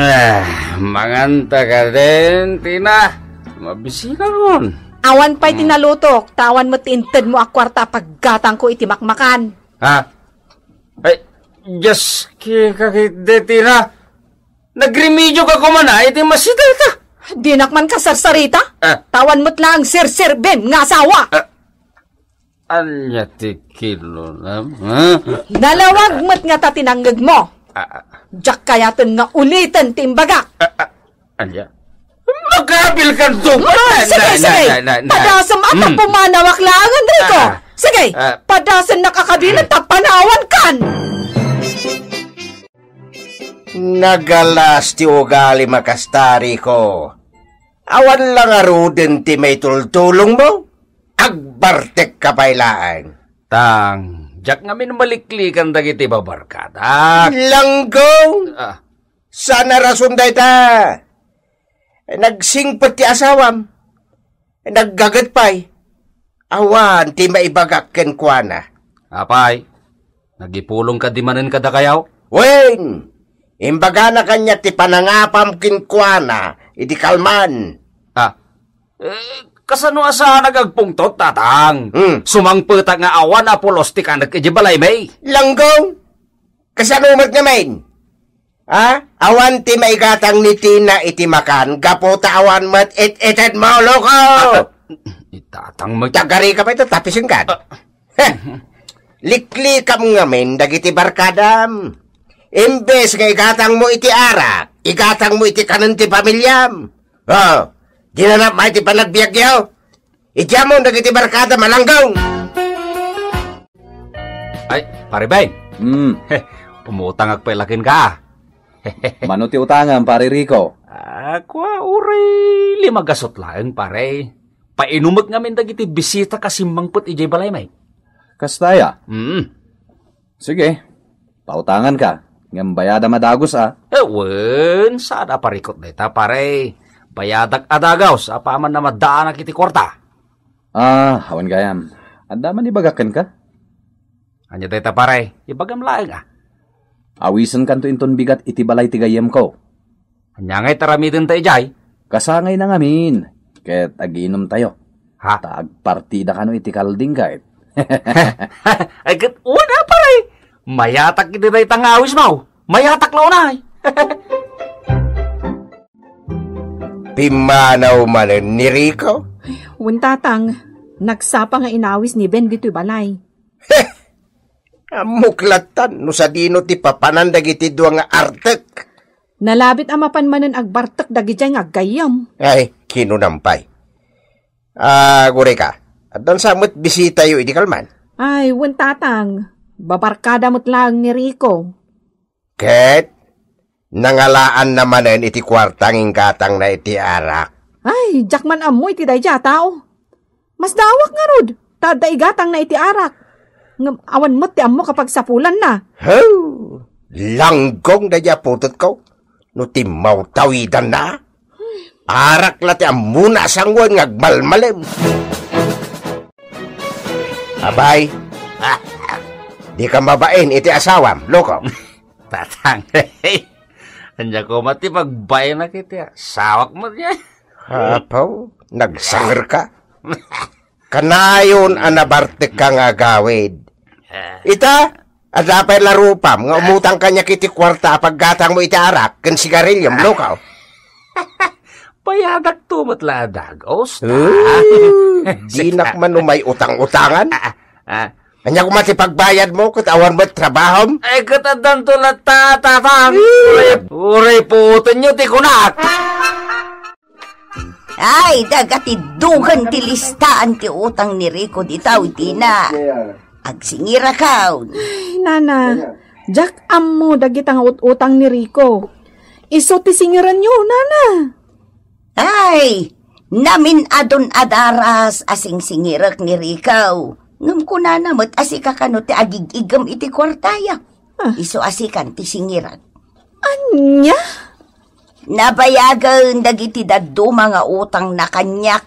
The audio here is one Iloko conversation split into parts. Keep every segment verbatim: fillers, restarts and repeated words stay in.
Ah, manganta ka din, Tina. Mabisi ka kon. Awan pay ti nalutok, ta awan met ti intedmo a kuarta a paggatangko iti makmakan. Ha? Ay, Diyos, ki-, kakit de, Tina. Nagremedio ka kuman, ah, iti masita ita. Dinak man kasarsarita. Ah. Ta awan met laeng serserbim nga asawa. Ah. Ania ti kinunam, ha? Nalawag met ngata ti nangngegmo. Ah, ah. Diak kayaten nga uliten ti imbagak. Ah, ah. Ania? Makabil kan dupa! Sige, sige! Padasem a ta pumanawak laeng, Enrico! Ah, ah. Sige! Ah. Padasennak a kabinet ta panawan kan! Nagalas ti ugalim a kasta, Rico. Awan la ngaruden ti maitultulongmo? Agbartek ka pay laeng. Tang, diak ngamin maliklikan dagiti babarkadak. Langgong! Ah. Saan a rason dayta? Nagsingpet ti asawam. Naggaget pay. Awan ti maibagak kenkuana. Apay, nagipulong ka di manen kadakayaw? Wen, imbagana kaniak ti panangapam kenkuana idi kalman. Ah, eh, kasano a saan nga agpungtot, Tatang? Hmm. Sumangpetak nga awan a pulos ti kanek iti balaymi. Langgong, kasano met ngamin? Ha? Awan ti maigatang ni Tina iti makan, gapu ta awan met it-itedmo, loko! Ah, ah, itatang mo. Tagari ka pa ito, tapisin ka. Ah. Heh. Liklikam ngamin dagiti barkadam. Imbes nga igatang mo iti arak, igatang mo iti kanen ti pamilyam. Oh, dinanap may ti panagbiagyo. Idiamon dagiti barkada, Malanggong! Ay, Pare Ben. Hmm. Umutangak pay la kenka. Mano ti utangam, Pare Rico? Ah, kua, uray lima gasut laeng, pare. Painumek ngamin dagiti bisita a simmangpet idiay balaymi. Kasta aya? Mm. Sige, pautangan ka, ngem bayadam a dagus, a. Eh, wen, saan a parikut dayta, pare. Bayadak a dagus, apaman a maddaanak iti kuarta. Ah, awan gayam. Adda man ibagak kenka? Ania dayta, pare? Ibagam laeng, a. Awisenkanto inton bigat iti balay ti gayyemko. Ania ngay ti aramidenta idiay? Kasangayna ngamin, ket agiinumtayo. Ha? Ta agpartida kano iti kalding, ket. Ay, ket una, pare. Mayatak iti dayta nga awismo. Mayatak la unay. Pimmanaw manen ni Rico? Wen, Tatang, nagsapa nga inawis ni Ben ditoy balay. Heh! Ammok lattan no sadino ti papanan dagiti dua nga artek. Nalabit a mapan manen agbartek dagidiay nga aggayyem. Ay, kinunam pay. Ah, Gureka, addan sa met bisitayo idi kalman? Ay, wen, Tatang. Babarkada met laeng ni Rico. Ket nangalaanna manen iti kuarta nga inggatangna iti arak. Ay, diak man ammo iti daydiay a tao. Masdaawak ngarud, ta adda igatangna iti arak. Ngem awan met ti ammo a pagsapulanna. Haw! Langgong daydiay a putotko. No timmawtawidanna, arak la ti ammona a sangoen nga agmalmalem. Abay, dika mabain iti asawam, loko. Tatang, ania koma ti pagbaenak iti asawak met diay? Apo, nagsangerka. Kanayon a nabartekka nga agawid. Ita, adda pay la rupam nga umutang kaniak iti kuarta a paggatangmo iti arak ken sigariliom, loko. Bayadakto met la a dagus, ta. Eh, dinak man umay utang-utangan. Ah, ah, ah. Ania koma ti pagbayadmo ket awan met trabahom? Ay, ket addanto latta, Tatang. Eh. Uray, uray puotenyo ti kunak. Ay, dagatiddugen ti listaan ti utang ni Rico dita, Tina. Agsingirakon. Ay, nana, diak ammo dagita nga ut-utang ni Rico. Isu ti singiranyo, nana. Ay, namin-adon a daras a singsingirek ni Rico. Ngem kunana met a sika kano ti agig-igem iti kuartaya. Ah. Isu a sikan ti singirek. Ania? Nabayagen dagiti dadduma nga utangna kaniak.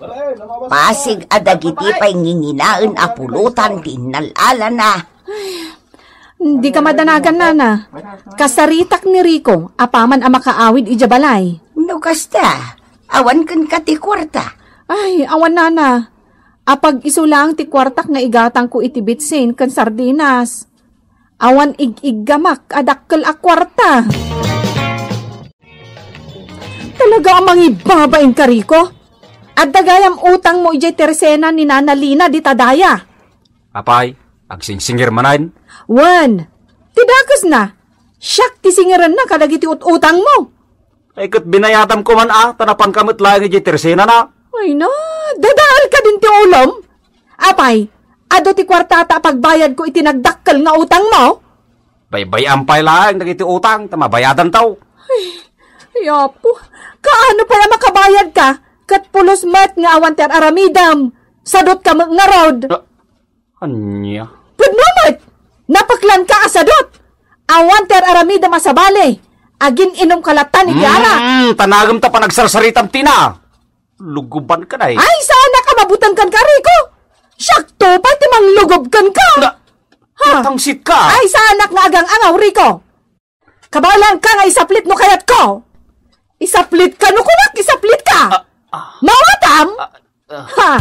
Pasig a dagiti pay nginginaen a pulotan ti innal-alana. Ay, Dika madanagan, nana. Kasaritak ni Rico, apaman a makaawid idiay balay. No kasta, awan kenka ti kuarta. Ay, awan, nana. Apag-isu laeng ti kuartak nga igatangko iti bitsin ken sardinas. Awan ig-iggamak a dakkel a kuarta. Talaga a mangibabain ka, Rico. Adda gayam utangmo idiay tersena ni Nana Lina dita daya. Apay, agsingsingir manen? Wen, ti dakesna, siak ti singirenna kadagiti ut-utangmo. Ay, ket binayatam koman a, ta napanka met laeng idiay tersenana. Ay na, dadael ka din ti ulom? Apay, adu ti kuartata a pagbayadko iti nagdakkel nga utangmo? Baybay-am pay laeng dagiti utang, ta mabayadanto. Ay, Apo, kaano pay a makabayadka? Ket pulos met nga awan ti ar-aramidem. Sadotka met ngarud. Ah, ania? Pudno met! Napaklanka a sadot! Awan ti ar-aramidem a sabali. Agin-inumka latta iti arak. Mm, tanagemta panagsarsaritam, Tina. Lugubanka, nay. Ay, saanak a mabuteng kenka, Rico! Siakto pay ti manglugub kenka! Na, Ha? Natangsit ka. Ay, saanak nga agang-angaw, Rico! Kabaelanka nga isaplit no kayatko! Isaplit ka no kunak, isaplit ka! Ah, ah. Mawatam? Ah, ah. Ha?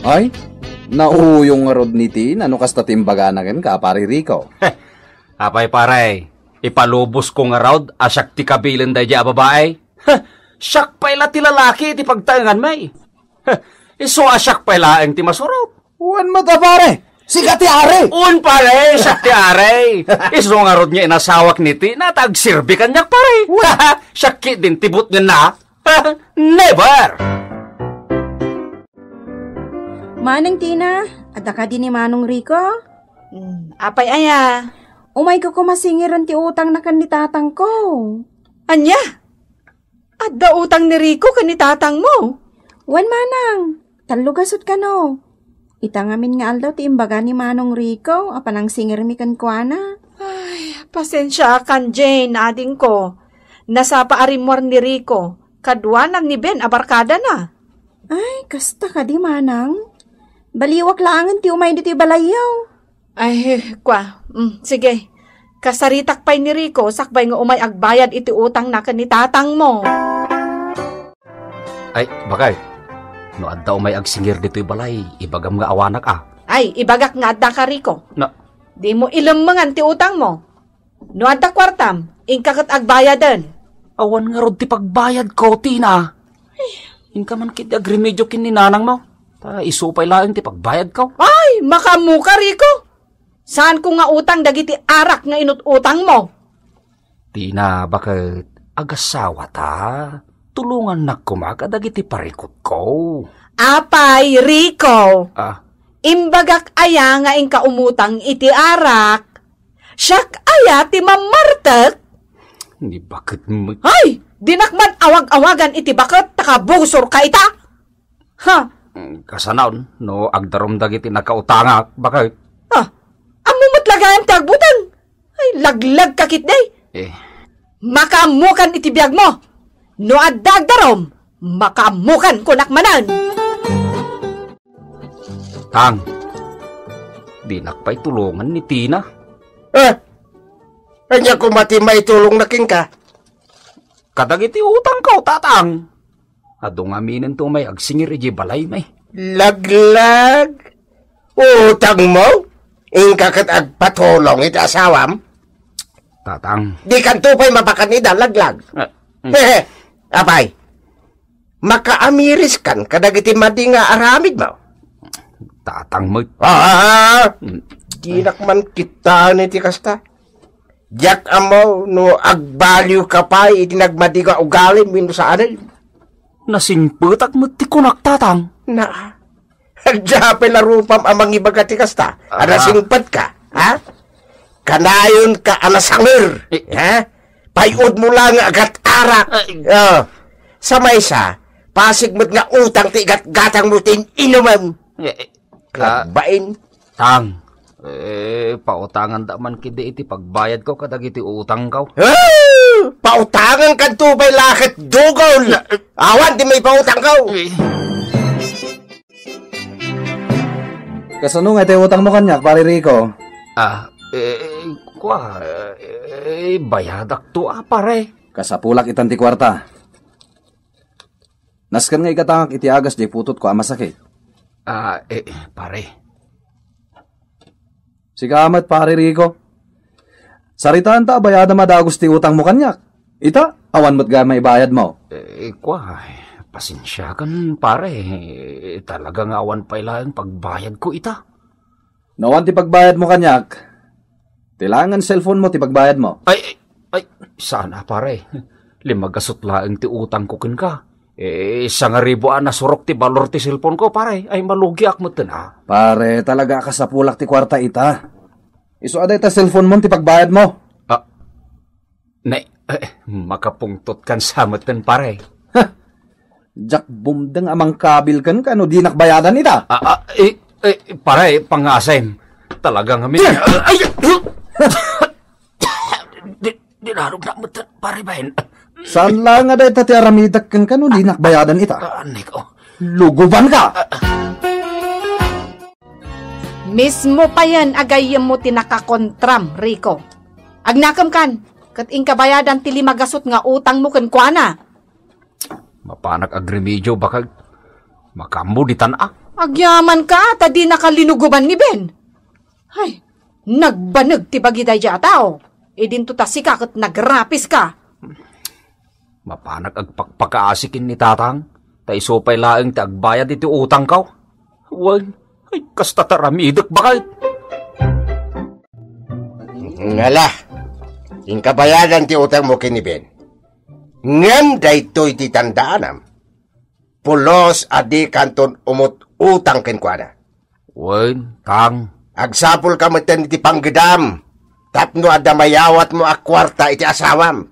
Ay, nauyong ngarud ni Tina no kasta ti imbagana kenka, Pare Rico. Apay, pare, ipalubos ko ngarud a siak ti kabilin daydiay a babai? Siak pay la ti lalaki ti pagtaenganmi. Isu a siak pay laeng ti masurot. Wen met a, pare, sika ti ari. Un, pare, siak ti ari. Isu ngarud nga inasawak ni Tina ta agserbi kaniak, pare. Wen. Siak ketdin ti butngenna. Never! Manang Tina, adda kadi ni Manong Rico? Hmm, apay aya? Umayko koma singiren ti utangna ken ni tatangko. Ania? Adda utang ni Rico ken ni tatangmo? Wen, manang. Tallo gasut kano. Ita ngamin nga aldaw ti imbaga ni Manong Rico a panangsingirmi kenkuana. Ay, pasensiaakan, Jane, adingko. Nasapa a rimmuar ni Rico, kaduana ni Ben a barkadana. Ay, kasta kadi, manang? Baliwak laengen ti umay ditoy balayyo. Ay, kua. Mm, sige. Kasaritak pay ni Rico sakbay nga umay agbayad iti utangna ken ni tatangmo. Ay, bakay. No adda umay agsingir ditoy balay, ibagam nga awanak a. Ay, ibagak nga addaka, Rico. Na- Dimo ilemmengan ti utangmo. No adda kuartam, inka ket agbayaden. Awan ngarud ti pagbayadko, Tina. Inka man ketdi agremedio ken ni nanangmo. Ta isu pay laeng ti pagbayadko. Ay, makaammoka, Rico. Saanko nga utang dagiti arak nga inut-utangmo. Tina, baket agasawata. Tulongannak koma kadagiti parikutko. Apay, Rico? Ah? Imbagak aya nga inka umutang iti arak? Siak aya ti mammartek? Ni baket met. Ay! Dinak man awag-awagan iti baket ta kabusorka ita? Ha? Mm, kasanaon, no agdarum dagiti nakautangak, baket. Ah, ammo met la gayam ti agbuteng. Ay, laglagka ketdi. Eh. Makaammokan iti biagmo. No adda agdarum, makaammokan kunak manen. Tang, dinak pay tulongan ni Tina. Eh, ania koma ti maitulongna kenka? Kadagiti utangko, Tatang. Adu ngaminento may agsingir idiay balaymi. Laglag? Utangmo? Inka ket agpatulong iti asawam? Tatang. Dikanto pay mabakan ida, laglag. Ah, mm. Hehe. Apay, makaamiriskan kadagiti madi nga aramidmo? Tatang met. Ah! Mm. Dinak man kitaen iti kasta. Diak ammo no agbaliwka pay iti nagmadi nga ugalim wenno saanen. Nasingpetak met ti kunak, Tatang. Na, adda pay la rupam a mangibaga ti kasta a Ah. nasingpetka, ha? Kanayonka a nasanger, Eh. ha? Pay-odmo la nga agat-arak. Ay. Ah. Sa maysa, pasig met nga utang ti igatgatangmo ti in-inumem. Eh, eh, ah, Kalbain. Tang, eh, pautanganda man ketdi iti pagbayadko kadagiti utangko. Ah! Pautangankanto pay la ket dugol! Awan ti maipautangko! Eh. Kasano nga ti utangmo kaniak, Pare Rico? Ah, eh, kua, eh, bayadakto a, pare. Kasapulak itan ti kuarta. Nasken nga ikatangak iti agas diay putotko a masakit. Ah, eh, pare. Sika met, Pare Rico. Saritaanta a bayadam a dagus ti utangmo kaniak. Ita, awan met gayam maibayadmo. Eh, kua, pasensiakan, pare. Talaga nga awan pay laeng pagbayadko ita. No awan ti pagbayadmo kaniak, ti laengen cellphone-mo ti pagbayadmo. Ay, ay, ay, sana, pare. Lima gasut laeng ti utangko kenka. Eh, sangaribu a nasurok ti balor ti cellphone-ko, pare. Ay, malugiak metten, ah. Pare, talaga a kasapulak ti kuarta ita. Isu a dayta cellphone-mo ti pagbayadmo. Ah, ne, eh, makapungtotkan sa metten, pare. Huh! Diak bumdeng a mangkabil kenka no dinak bayadan ita. Ah, ah, eh, eh, pare, pangasem. Talaga ngamin. Ay! Di, dinarog na met, pare Ben. Saan la nga dayta ti aramidek kenka no dinak bayadan ita? Ah, Nico. Lugubanka! Mismo payen a gayyemmo ti nakakontram, Rico. Agnakemkan, ket inka bayadan ti lima gasut nga utangmo kenkuana. Mapanak agremedio, bakag. Makaammo ditan a. Agyamanka, ta dinaka linuguban ni Ben. Ay, nagbaneg ti bagi daydiay a tao. Idinto ta sika ket nagrapiska. Mapanak agpakpakaasi ken ni Tatang, ta isu pay laeng ti agbayad iti utangko. Wen, ay, kasta ti aramidek, bakag. Ngala, inka bayadan ti utangmo ken ni Ben. Ngem daytoy ti tandaanam, pulos a dikanton umut-utang kenkuana. Wen, Tang. Agsapulka metten iti panggedam tapno adda mayawatmo a kuarta iti asawam.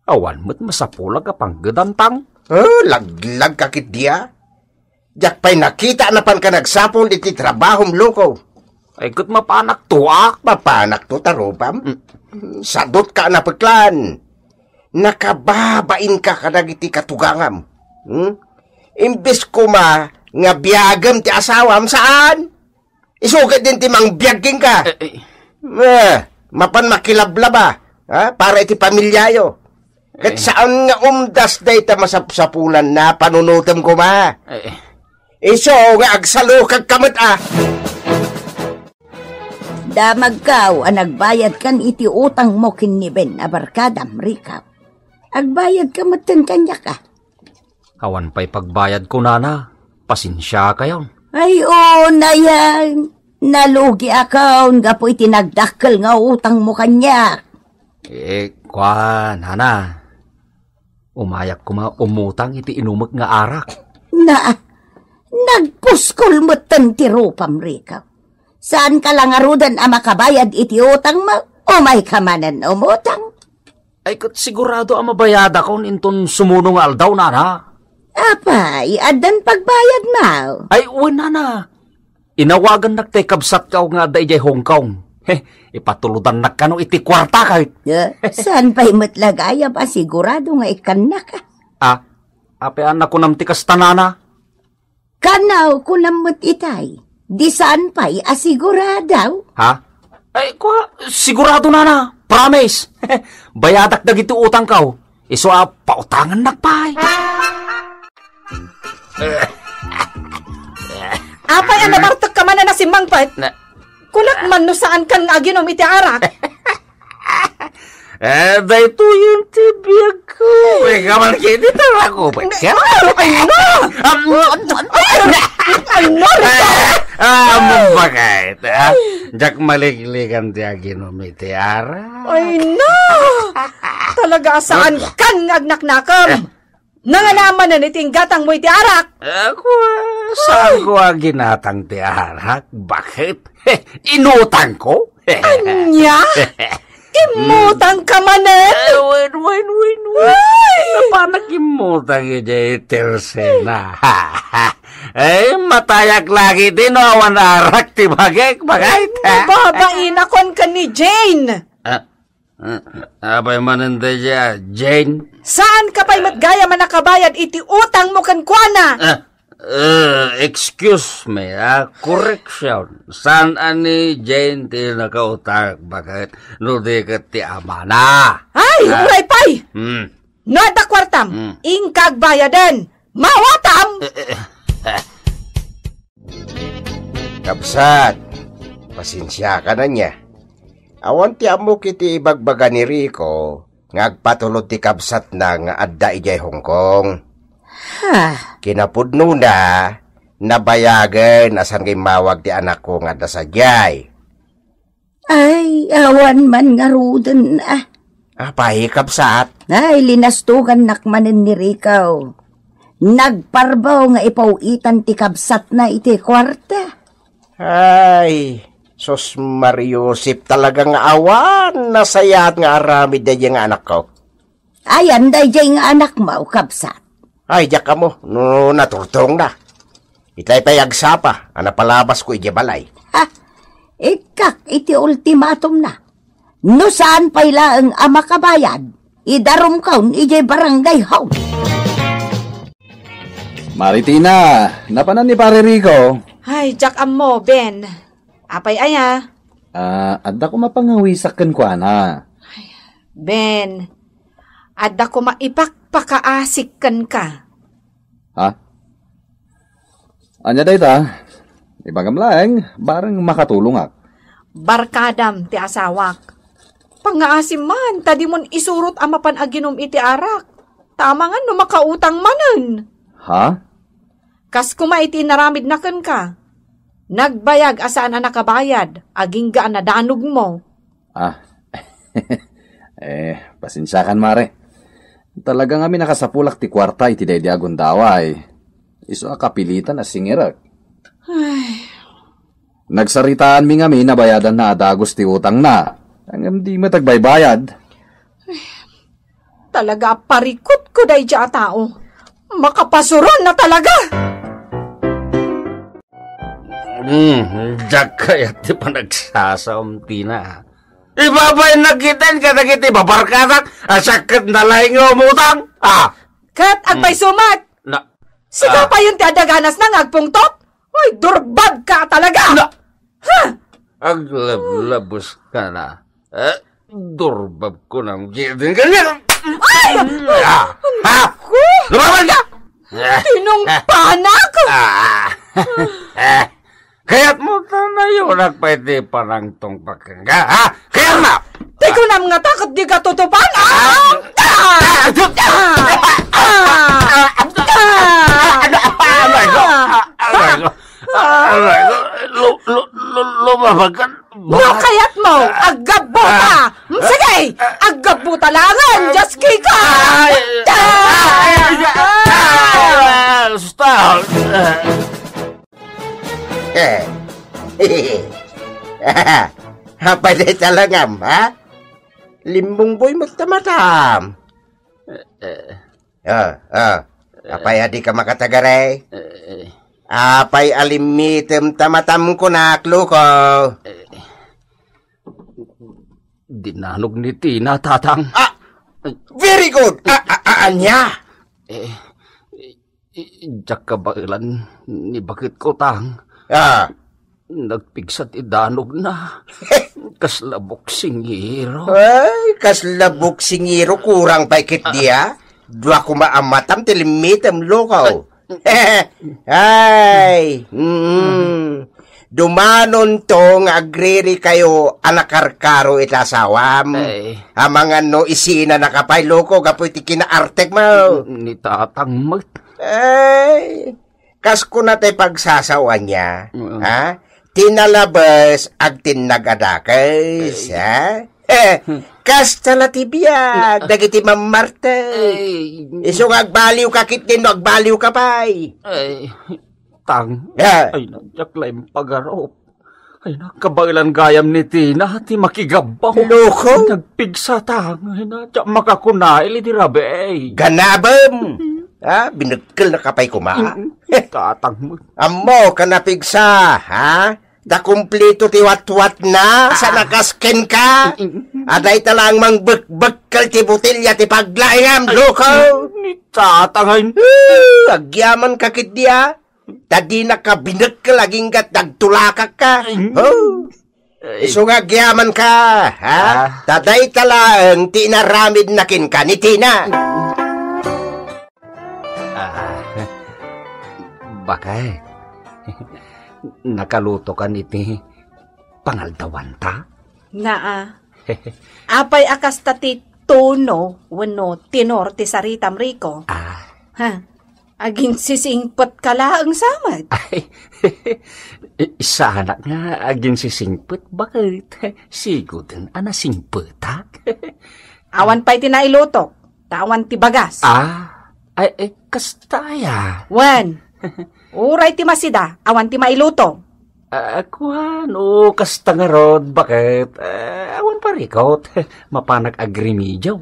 Awan met masapulak a panggedam, Tang. Oh, laglagka ketdi a. Diak pay nakita a napanka nagsapul iti trabahom, Luko. Ay, ket mapanakto a. Mapanakto ta rupam? Mm. Sadutka a napeklan. Nakababainka kadagiti katugangam. Hmm? Imbes koma nga biagem ti asawam, saan? Isu ketdin ti mangbiag kenka. Eh, eh. Eh, mapan makilablaba, ha? Para iti pamiliayo. Ket Eh. saan nga umdas dayta masapsapulanna, panunotem koma. Eh, eh. Isu nga agsalukagka met a. Damagkaw a nagbayadkan iti utangmo ken ni Ben a barkadam, Rico. Agbayadka metten kaniak a. Awan pay pagbayadko, nana. Pasensiakayon. Ay, oo, nayan. Nalugiakon gapu iti nagdakkel nga utangmo kaniak. Eh, kua, nana. Umayak koma umutang iti inumek nga arak. Na, nagpuskol metten ti rupam, Rico. Saanka la ngaruden a makabayad iti utangmo? Umayka manen umutang. Ay, ket sigurado a mabayadakon inton sumuno nga aldaw, nana. Apay, addan pagbayadmo? Ay, wen, nana. Inawagannak ti kabsatko nga adda idiay Hong Kong. He, ipatulodannak kano iti kuarta, ket. Eh, saan pay met la gayam a sigurado nga ikkannak? Ah, apay a nakunam ti kasta, nana? Kanaw, kunam met itay. Di saan pay a sigurado? Ha? Ay, kua, sigurado, nana. Promise. Bayadak dagiti utangko. Isu a pautangannak pay. Apay a nabartekka manen a simmangpet? Na- Kulak man no saankan nga aginom iti arak. Eh, daytoyen ti biagko. Wen, kaman kiti talako, wen. Ay, no! Am, Ay, no, Rico! Ah, ah, mabakay, ah. Diak maliklikan ti aginom iti arak. Ay, no! Talaga, saankan nga agnaknakam. Nanganamanen iti inggatangmo iti arak. Ah, kua, saanko a ginatang ti arak? Bakit? Inutangko? Ania? Immutangka manen? Eh, wen, wen, wen, wen. Ay! Napanak immutang idiay tersena. Eh, matayak lagi ti no awan arak ti bagik, bagay. Nababainakon ken ni Jane. Ah, Ah, apay manen daydiay, Jane? Saanka pay met gayam a nakabayad iti utangmo kenkuana? Ah, Eh, excuse me, ah, correction. Saan a ni Jane ti nakautang baket no di ket ti amana? Ay, Ah. uray pay! Hmm. No adda kuartam, Hmm. inka agbayaden. Mawatam! Eh, eh, eh. Kabsat, pasensiakan ania. Awan ti ammok iti ibagbaga ni Rico nga agpatulod ti kabsatna nga adda idiay Hong Kong. Ha? Kinapudnona, nabayagen a saan nga immawag ti anakko nga adda sadiay. Ay, awan man ngaruden, ah. Apay, kabsat? Ay, linastugannak manen ni Rico. Nagparbaw nga ipaw-itan ti kabsatna iti kuarta. Ay, sus, Mariosep, talaga nga awan nasayaat nga aramid daydiay nga anakko. Ayan daydiay nga anakmo, kabsat? Ay, diak ammo no naturtongna. Itay pay agsapa a napalabasko idiay balay. Ha? Ikkak iti ultimatumna. No saan pay laeng a makabayad, idarumkon idiay barangay hall. Maritina, napanan ni Pare Rico? Ay, diak ammo, Ben. Apay aya? Ah, adda koma pangawisak kenkuana. Ben, adda koma ipakpakaasik kenka. Ha? Ania dayta? Ibagam laeng, bareng makatulongak. Barkadam ti asawak. Pangngaasim man, ta dimon isurot a mapan aginum iti arak. Ta amangan no makautang manen. Ha? Kas koma iti inaramidna kenka. Nagbayag a saan a nakabayad, agingga a nadanogmo. Ah. Eh, pasensiakan, Mare. Talaga ngamin a kasapulak ti kuarta iti daydi a gundaway. Isu a kapilitan a singirek. Ay. Nagsaritaanmi ngamin a bayadanna a dagus ti utangna. Ngem di met agbaybayad. Talaga a parikutko daydiay a tao. Makapasuron na talaga! Hmm, diak kayat ti panagsasaom, Tina. Ibabain na kiten kadagiti babarkadak a sakket na laeng nga umutang. Ah! Ket agpayso met! Na, Sika ah. payon ti adda ganasna nga agpungtot? Ay, durbabka talaga! Na, Ha? Aglablabos ka na. Eh, durbab ko nang gidin kanya. Ay! Ah! Ha? Naku! Lumaban ka! Tinungpanak! Ah! Eh, kayat mo tanayo nagpaiti panangtong pakengga, ha? Kayat mo! Ti kunam nga takot di katutupan, ah! Ah! Ah! Ah! Ah! Ah! Ano? Aray ko! Aray ko! Aray ko! Lu-, lu-, lu-, lumabag ka! No kayat mo, aggabbuta! Ah! Sige! Aggabbuta langen, Diyos Kika! Ay! Ah! Ay! Ah! Stop! Eh. Apay dayta langam, ha? Limbungboy met ta matam. Eh, eh. Ah, ah. Apay a dika makatagari? Eh, eh. Apay a limmitem ta matam kunak, Luko? Eh, dinanog ni Tina, Tatang. Ah! Very good! Ah, ah, ah, ania? Eh, I-, i-, diak kabaelan ni baketko, Tang. Ah. Nagpigsa ti danogna. Kasla boksingero. Ay, kasla boksingero, kurang pay ketdi, ah. Dua koma a matam ti limmitem, Luko. Ay, mm. Dumanonto nga agririkayo a nakarkaro iti asawam. Ay. Amangan no isinanaka pay, Luko, gapu iti kinaartekmo. Ni Tatang met. Ay, kas kuna ti pagsasaoanna, Mm. ha? Ti nalabes agtinnag a dakes, Ay. ha? Eh, Hmm. kasta la ti biag, Na- dagiti mammartek. Ay. Isu nga agbaliwka ketdi no agbaliwka pay. Ay, Tang. Ah. Ay, na, diak la impagarup. Ay na, kabaelan gayam ni Tina ti makigabbaw. Loko? Nagpigsa, Tang. Ay na, diak makakuna ili di rabii. Ganabem! Ha? Binekkelnaka pay koma. Mm, Tatang met. Ammok a napigsa, ha? Ta kumpleto ti watwatna, sa Ah. nakasken ka. Mm. Adda ita lang mangbekbekkel ti botelya ti paglaingam, Ay, loko. Ni Tatang ay. Eh, agyamanka ketdi, ah. Ta dinaka binekkel agingga ti agtulakakka. Ay. Oh. Ay. Isu nga agyamanka, ha? Ah. Ta dayta laeng ti inaramidna kenka ni Tina. Ah, bakay. Nakalutokan iti pangaldawanta? Naa. Apay a kasta ti tono wenno tenor ti saritam, Rico? Ah. Ha? Aginsisingpetka laeng sa met? Ay, saanak nga aginsisingpet, baket siguden a nasingpetak. Awan pay ti nailutok, ta awan ti bagas. Ah, ay, ay, kasta aya. Wen, uray ti masida, awan ti mailuto. Ah, kuan, o kasta ngarud, baket? Ah, awan parikot. Mapanak agrimidyo.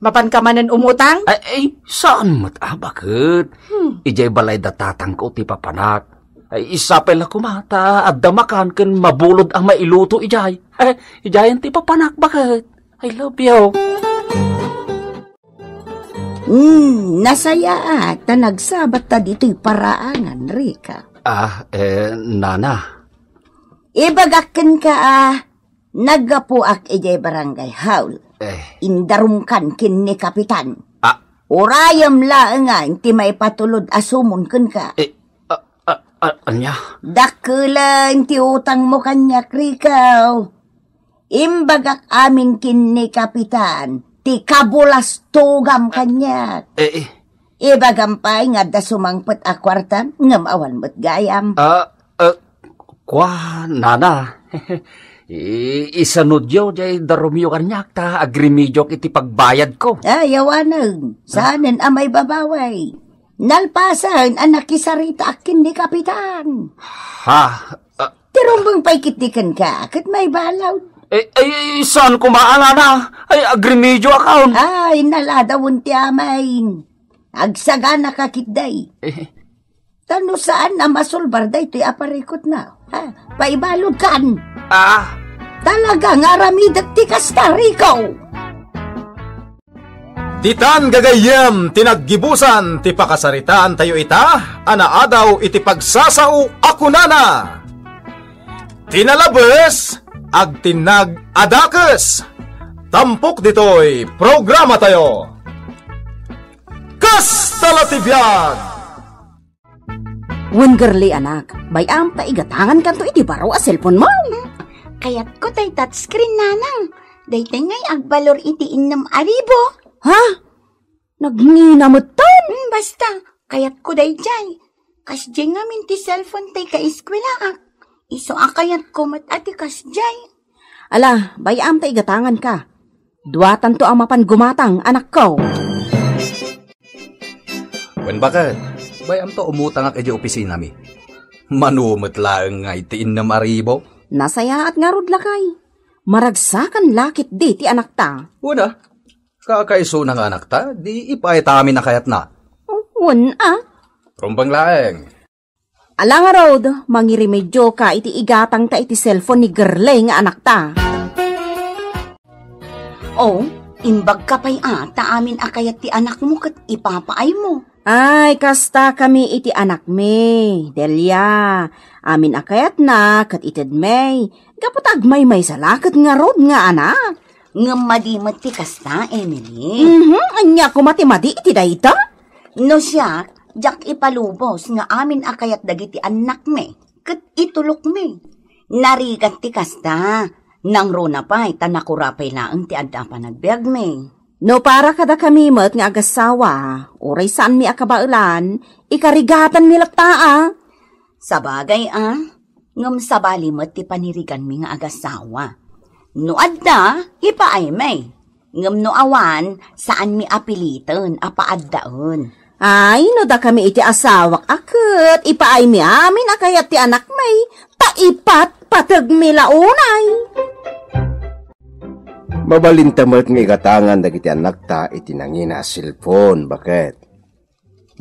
Mapanka manen umutang? Ay, ay, saan met a, baket? Hmm. Idiay balay da tatangko ti papanak. Ay, sapay la koma ta adda makan ken mabulod a mailuto idiay. Eh, idiayen ti papanak, baket? I love you. Hmm, nasayaat ta nagsabatta ditoy paraangan, Rica. Ah, eh, nana. Ibagak kenka a naggapuak idiay barangay hall. Eh. Indarumkan ken ni Kapitan. Ah. Urayem laeng a ti maipatulod a sumon kenka. Eh, ah, ah, ah, ania? Dakkelen ti utangmo kaniak, Rico. Imbagak amin ken ni Kapitan ti kabulastogam kaniak. Eh, eh. Ibagam pay nga adda sumangpet a kuartam ngem awan met gayam. Ah, eh, kua, nana. I-, isanudyo jay darumyo kaniak ta agrimidyok iti pagbayadko. Ay, awanen. Saanen a maibabaway. Nalpasen a nakisaritaak ken ni Kapitan. Ha? Ah. Ti rumbeng pay ketdi kenka, ket maibalud. Eh, ay, ay, saan koma a, nana? Ay, agrimidyok. Ay, naladawen ti amin. Agsaganaka ketdi. Eh. Ta no saan a masulbar daytoy a parikutna, ha? Paibaludkan. Ah. Talaga nga aramidek ti kasta, Rico. Ditan gagayyem ti naggibusan ti pakasaritaantayo ita a naadaw iti pagsasao a kunana, "Ti nalabes, agtinnag a dakes." Tampok ditoy programatayo. Kasta la ti biag! Wen, Gerli, anak, bay-am ta igatangankanto iti baro a cellphone mo? Hmm, kayatko tay touchscreen, nanang. Daytay ngay agbalor iti innem a ribu. Ha? Nagngina metten? Hmm, basta, kayatko dayjay. Kasjay ngamin ti cellphone tay kaeskuelaak. Isu a kayatko met a ti kasjay. Ala, bay-am ta igatanganka. Duatanto a mapan gumatang, anakko. Wen, baket, bay-amto umutangak idiay opisinami. Mano met laeng nga iti innem a ribu? Nasayaat ngarud, lakay. Maragsakan la ketdi ti anakta. Wen a, kakaisuna nga anakta, di ipaay ta amin a kayatna. Wen a. Rumbeng laeng. Ala ngarud, mangirimedioka iti igatangta iti cellphone ni Gerli nga anakta. O, imbagka pay a, ta amin a kayat ti anakmo ket ipapaaymo. Ay, kastakami iti anakmi, Delia. Amin a kayatna ket itedmi. Gapu ta agmaymaysa la ket ngarud nga anak. Ngem madi met ti kasta, Emily. Mhm, ania koma ti madi iti dayta? No siak, diak ipalubos nga amin a kayat dagiti annakmi ket itulokmi. Narigat ti kasta, nangruna pay ta nakura pay laeng ti adda a panagbiagmi. No para kadakami met nga agassawa, uray saanmi a kabaelan, ikarigatanmi latta a. Sabagay a, ngem sabali met ti paniriganmi nga agassawa. No adda, ipaaymi. Ngem no awan, saanmi a piliten a paaddaen. Ay, no dakami iti asawak a ket ipaaymi amin a kayat ti anakmi, ta ipatpategmi la unay. Mabalinta met nga igatangan dagiti annakta iti nangina a cellphone, baket.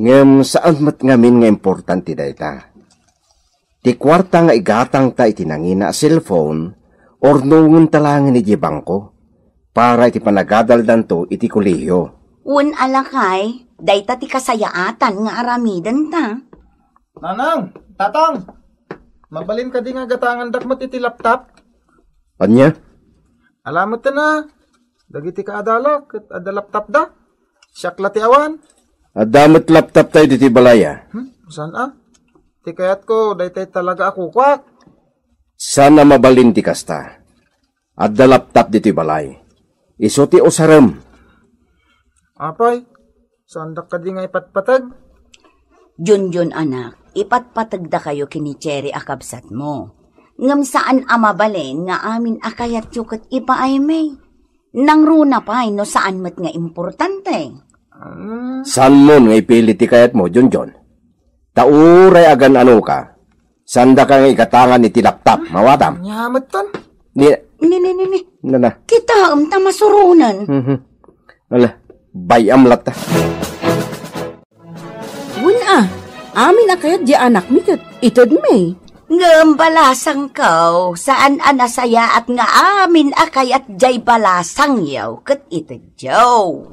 Ngem saan met ngamin nga importante dayta. Ti kuarta nga igatangta iti nangina a cellphone, urnongenta laengen idiay bangko para iti panagadaldanto iti kolehiyo. Wen a, lakay, dayta ti kasayaatan nga aramidenta. Nanang, Tatang, mabalin kadi nga gatangandak met iti laptop? Ania? Ala met a, dagiti kaadalak, ket adda laptopda. Siak la ti awan. Adda met laptoptayo ditoy balay, a. Hmm? Saan a? Ti kayatko, daytoy talaga a kukuak. Saan a mabalin ti kasta. Adda laptop ditoy balay. Isu ti usarem. Apay, saandak kadi nga ipatpateg? Junjun, anak, ipatpategdakayo ken ni Cherry a kabsatmo. Ngem saan a mabalin nga amin a kayatyo ket ipaaymi. Nangruna pay no saan met nga importante. Mm. Saanmon nga ipili ti kayatmo, Junjun? Ta uray agan-anoka, saandaka nga igatangan iti laptop, mawatam? Ania met ton? Ni Ni, ni, ni, ni. Nana. Kitaem ta masuronen. Mhm. Ala, bay-am latta. Wen a, amin a kayat diay anakmi ket itedmi. Ngem balasangko, saan a nasayaat nga amin a kayat diay balasangyo ket itedyo.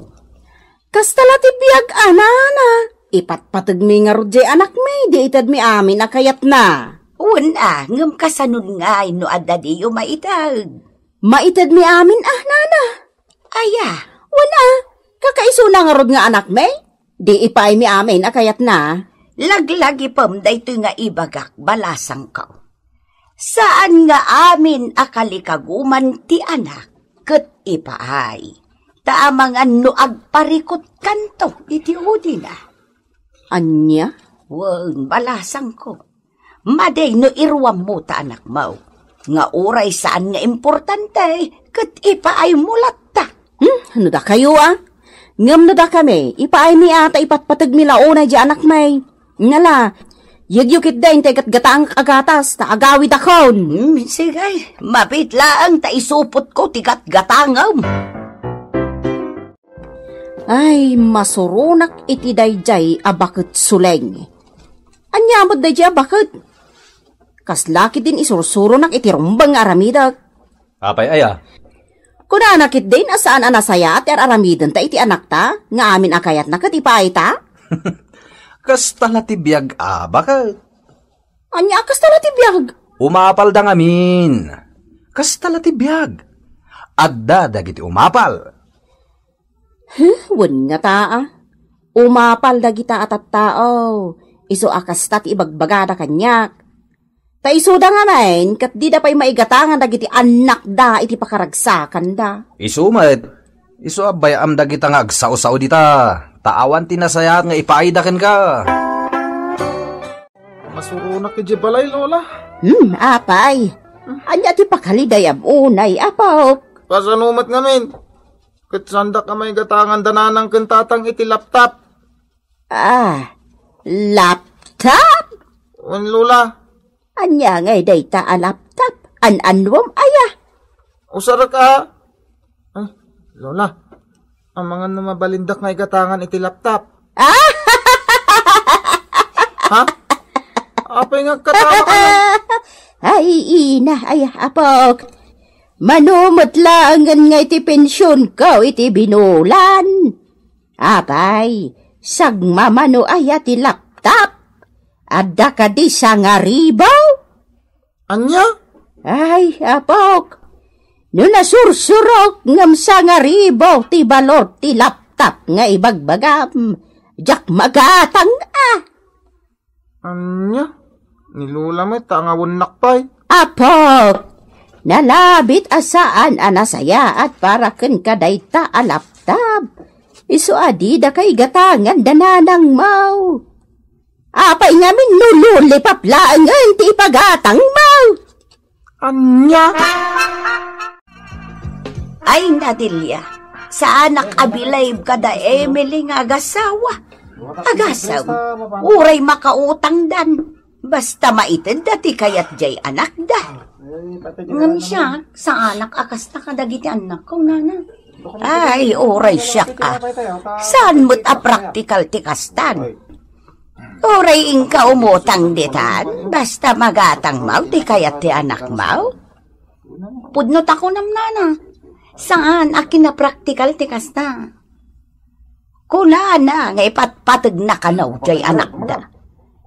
Kasta la ti biag a, nana. Ipatpategmi ngarud diay anakmi, di itedmi amin a kayatna. Wen a, ngem kasanon ngay no adda diyo maited? Maitedmi amin a, nana. Aya? Wen a, kakaisuna ngarud nga anakmi, di ipaaymi amin a kayatna. Laglagipem daytoy nga ibagak, balasangko. Saan nga amin a kalikaguman ti anak ket ipaay, ta amangan no agparikutkanto iti udina. Ania? Wen, balasangko. Madi no iruammo ta anakmo, nga uray saan nga importante, ket ipaaymo latta. Hmm, no dakayo a? Ngem no dakami, ipaaymi a ta ipatpategmi la unay diay anakmi. Ngala, yegyo ketdin ti gatgatangak a gatas, ta agawidakon. Hmm, sige, mabiit laeng ta isupotko ti gatgatangem. Ay, masuronak iti daydiay a baket suleng. Ania met daydiay a baket? Kasla ketdin isursuronak iti rumbeng nga aramidek. Apay aya? Kunana ketdin a saan a nasayaat ti ar-aramidenta iti anakta, nga amin a kayatna ket ipaayta? Kasta la ti biag a baket. Ania a kasta la ti biag? Umapalda ngamin. Kasta la ti biag. Adda dagiti umapal. Huh, wen ngata a. Umapal dagita a tattao. Isu a kasta ti ibagbagada kaniak. Ta isuda ngamin, ket dida pay maigatangan dagiti annakda iti pakaragsakanda. Isu met, isu a bay-am dagita nga agsao-sao dita, ta awan ti nasayaat nga ipaayda kenka. Masuronak idiay balay, Lola. Hmm, apay. Ania ti pakaliday a unay, apok? Kasano met ngamin? Ket saandak a maigatangan da nanang ken tatang iti laptop. Ah, laptop? Wen, Lola. Ania ngay dayta a laptop? An-annuam aya? Usarek a. Ay, Lola. Amangan no mabalindak nga igatangan iti laptop. Ah! Ha? Apay nga agkatawa ka na? Ay, ina, ay, apok. Mano met laengen nga iti pensionko iti binulan. Apay, sagmamano aya ti laptop? Adda kadi sangaribu? Ania? Ay, apok, no nasursurok ngem sangaribu ti balor ti laptop nga ibagbagam, diak magatang a. Ania? Ni Lola met, ta angawennak pay. Apok, nalabit a saan a nasayaat para kenka dayta a laptop. Isu a dida kaigatangan da nanangmo. Apay ngamin no lollipop laengen ti ipagatangmo? Ania? Ay, Nadilia, saanak a believe kada Emily nga agasawa. Agasaw, uray makautangdan. Basta maitedda ti kayat diay anakda. Ngem siak, saanak a kasta kadagiti annakko, nana. Ay, uray siak a. Saan met a praktikal ti kastan? Uray inka umutang ditan, basta magatangmo ti kayat ti anakmo. Pudno ta kunam, nana. Saan a kinapraktikal ti kasta. Kunana nga ipatpategna kano diay anakda.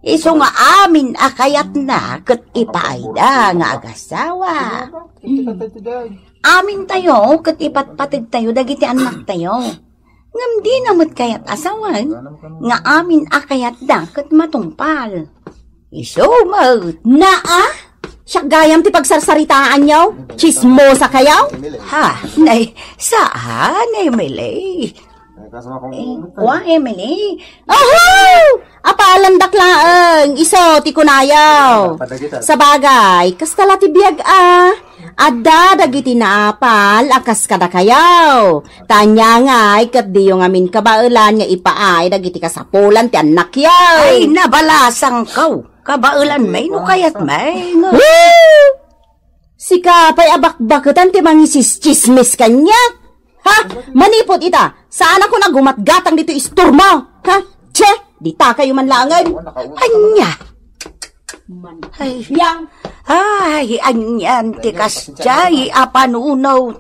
Isu nga amin a kayatna ket ipaayda nga agasawa. Amintayo ket ipatpategtayo dagiti annaktayo. Ngem dina met kayat a sawen nga amin a kayatda ket matungpal. Isu met. Naa? Siak gayam ti pagsarsaritaanyo? Tsismosa kayo? Ha? Nay, saan, Emily? Eh, wa, Emily. Oho! Apalandak laeng, isu ti kunayo. Sabagay, kasta la ti biag a. Adda dagiti naapal a kas kadakayo. Ta ania ngay ket diyo ngamin kabaelan nga ipaay dagiti kasapulan ti annakyo. Ay, nabalasangko. Kabaelan may no kayat may nga. Woo! Sika pay a bakbaketan ti mangisistsismis kaniak. Ha? Manipud ita, saanakon a gumatgatang ditoy istormo. Ha? Che, dita kayo man laengen. Ania? Ay, ay, anian ti kasjay a panunot.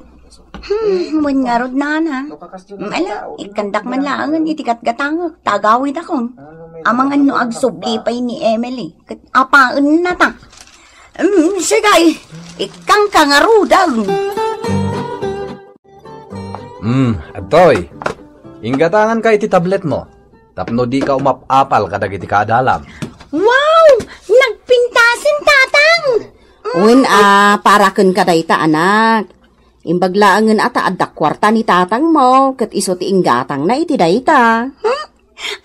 Hmm, wen ngarud, nana. Ala, ikkandak man laengen iti gatgatangek, ta agawidakon. Amangan no agsubli pay ni Emily, ket apaenna ta. Hmm, sige, ikkangka ngaruden. Hmm, adtoy. Inggatanganka iti tabletmo tapno dika umap-apal kadagiti kaadalam. Wow! Nagpintasen, Tatang! Wen a, para kenka dayta, anak. Imbag laengen a ta adda kuarta ni tatangmo, ket isu ti inggatangna iti dayta. Hmm?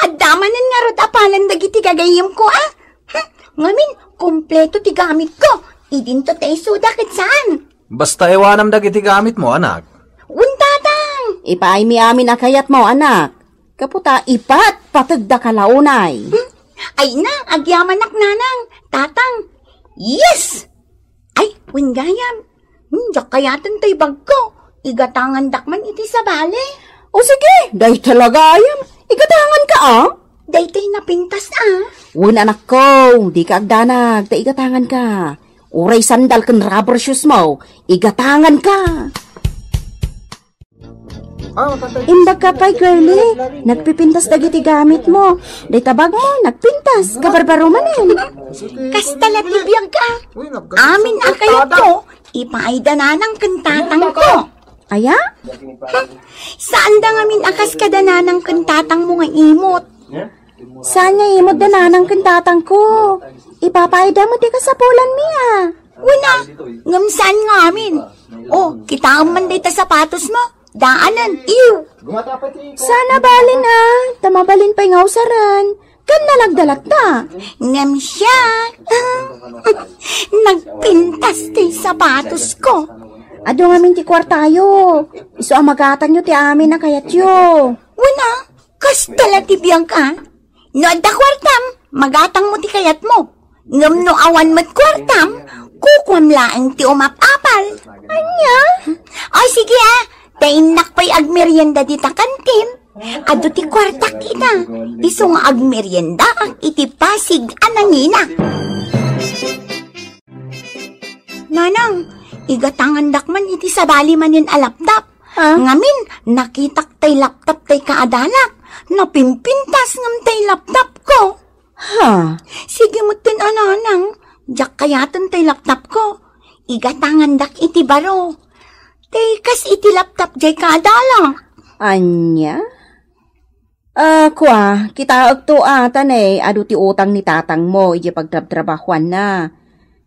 Adda manen ngarud apalan dagiti gagayyemko, a? Hmm? Ngamin, kompleto ti gamitko. Idinto ta isuda ket saan? Basta iwanam dagiti gamitmo, anak. Wen, Tatang! Ipaaymi amin a kayatmo, anak. Gapu ta ipatpategdaka la unay. Hmm? Ay na, agyamanak, Nanang, Tatang. Yes! Ay, wen gayam. Hmm, diak kayaten tay bagko. Igatangandak man iti sabali. O sige, dayta la gayam. Igatanganka, a? Daytay napintas, a? Wen, anakko, dika agdanag, ta igatanganka. Uray sandal ken rubber shoes mo, igatanganka. Imbagka pay, girlie, nagpipintas dagiti gamitmo. Dayta bagmo, nagpintas, kabarbaro manen. Kasta la ti biag, a. Amin a kayatko, ipaayda nanang ken tatangko. Aya? Saanda ngamin a kas kada nanang ken tatangmo nga imot. Saan nga imot da nanang ken tatangko? Ipapaayda mo ti kasapulanmi, a. Wen a, ngem saan ngamin? O, kitaem man dayta sapatosmo. Daanen, iw. Saan a balin, a. Ta mabalin pay nga usaren. Ken nalagda latta. Ngem siak, nagpintas ti sapatosko. Adu ngamin ti kuartayo. Isu a magatangyo ti amin a kayatyo. Wen a, kasta la ti biag, a. No adda kuartam, magatangmo ti kayatmo. Ngem no awan met kuartam, kukuam laeng ti umap-apal. Ania? O, sige, a. Ta innak pay agmerienda dita kantin. Adu ti kuartak ita. Isu nga agmeriendaak iti Pasig a nangina. Nanang, igatangandak man iti sabali manen a laptop. Ha? Ngamin, nakitak tay laptop tay kaadalak. Napimpintas ngem tay laptop ko. Ha? Sige metten a, Nanang, diak kayaten tay laptop ko. Igatangandak iti baro. Tay kas iti laptop jay kaadalak. Ania? Ah, kua, kitaekto a, ta ne, adu ti utang ni tatangmo idiay pagtrabtrabahuanna.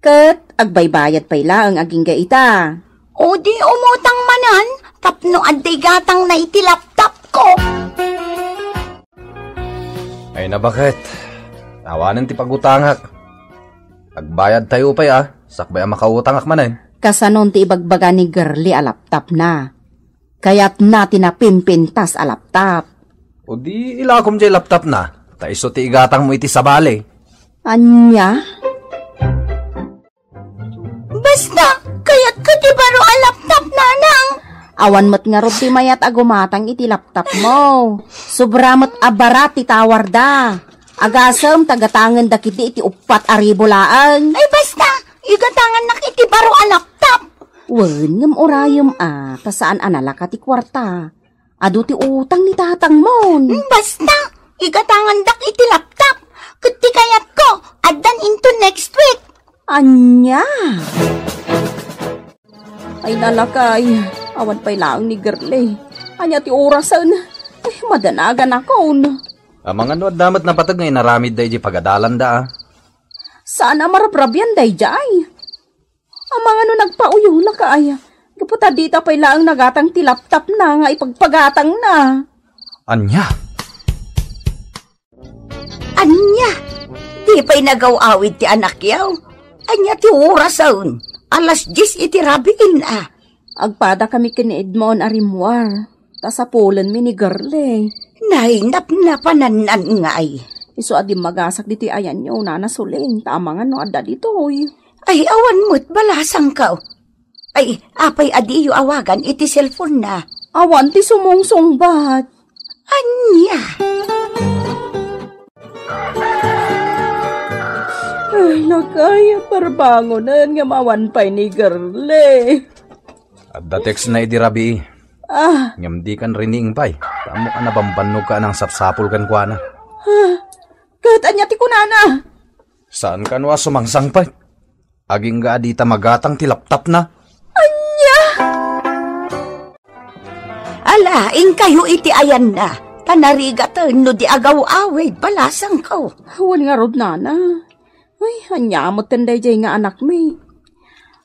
Ket agbaybayad pay laeng agingga ita. O di umutang manen tapno adda igatangna iti laptop ko. Ay, nabaket. Awanen ti pagutangak. Agbayadtayo pay, a, sakbay a makautangak manen. Kasanon ti ibagbaga ni Girlie a laptopna? Kayatna ti napimpintas a laptop. O di ilakom jay laptopna, ta isu ti igatangmo iti sabali. Ania? Basta, kayatka ti baro a laptop, Nanang. Awan met ngarud ti mayat a gumatang iti laptopmo. Sobra met a barat ti tower da. Agasem ta gatangenda ketdi iti uppat a ribu laeng. Ay, basta, igatangannak iti baro a laptop. Wen, ngem urayem a, ta saan a nalaka ti kuarta. Adu ti utang ni tatangmon. Hmm, basta, igatangandak iti laptop. Ket ti kayatko, Addan into next week. Ania? Ay, nalakay. Awan pay laeng ni Girlie. Ania ti orasen? Ay, madanaganakon. Amangan no adda met napateg nga inaramidda iti pagadalanda, a. Saan a marabrabian daydiay. Amangan no nagpauyulakay. Gapu ta dita pay laeng nagatang ti laptopna nga ipagpagatangna. Ania? Ania? Di pay nagaw-awid ti anakyo? Ania ti orasen? Alas dies iti rabiin, a. Agpadakami ken ni Edmond a rimmuar. Ta sapulenmi ni Girlie. Nay, napnapanannan ngay. Isu a dimmagasak ditoy ayanyo, Nana Suling, ta amangan no adda ditoy. Ay, awan met balasangko. Ay, apay a diyo awagan iti cellphone-na? Awan ti sumungsungbat. Ania? Ay, lakay, parbangonen nga awan pay ni Girlie. Adda text-na idi rabii. Ah. Ngem dikan riniing pay. Ammok a nabambannogka a nangsapsapul kenkuana. Ah. Ket ania ti kunana? Saan kano a sumangsangpet? Agingga a dita magatang ti laptopna. Ania? Ala, inkayo iti ayanna. Ta narigaten no di agaw-awid, balasangko. Wen ngarud, Nana. Ay, ania metten daydiay nga anakmi?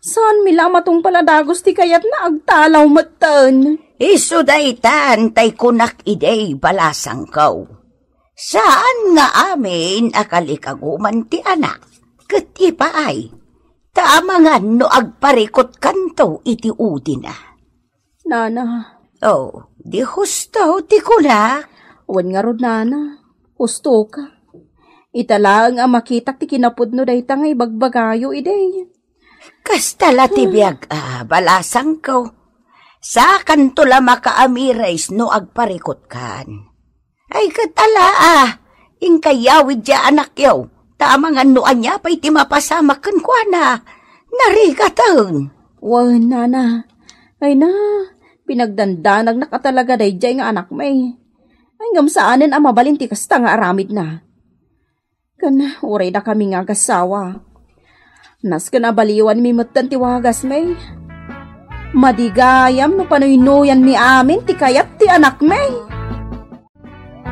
Saanmi la a matungpal a dagus ti kayatna, agtalaw metten. Isu daytan tay kunak idi, balasangko. Saan nga amin a kalikaguman ti anak, ket ipaay, ta amangan no agparikutkanto iti udina. Nana. Oh, di husto ti kunak? Wen ngarud, Nana. Hustoka. Ita laeng a makitak ti kinapudno dayta nga ibagbagayo idi. Kasta la ti biag a, balasangko. Sakanto la makaamires no agparikutkan. Ay, ket ala, a, inkayo idi anakyo, ta amangan no ania pay ti mapasamak kenkuana. Narigaten. Wen, Nana. Ay na, pinagdandanagnak a talaga daydiay nga anakmi. Ay, ngem saanen a mabalin ti kasta nga aramidna. Ken uray dakami nga agassawa, nasken a baliwanmi metten ti wagasmi. Madi gayam no panuynoyanmi amin ti kayat ti anakmi.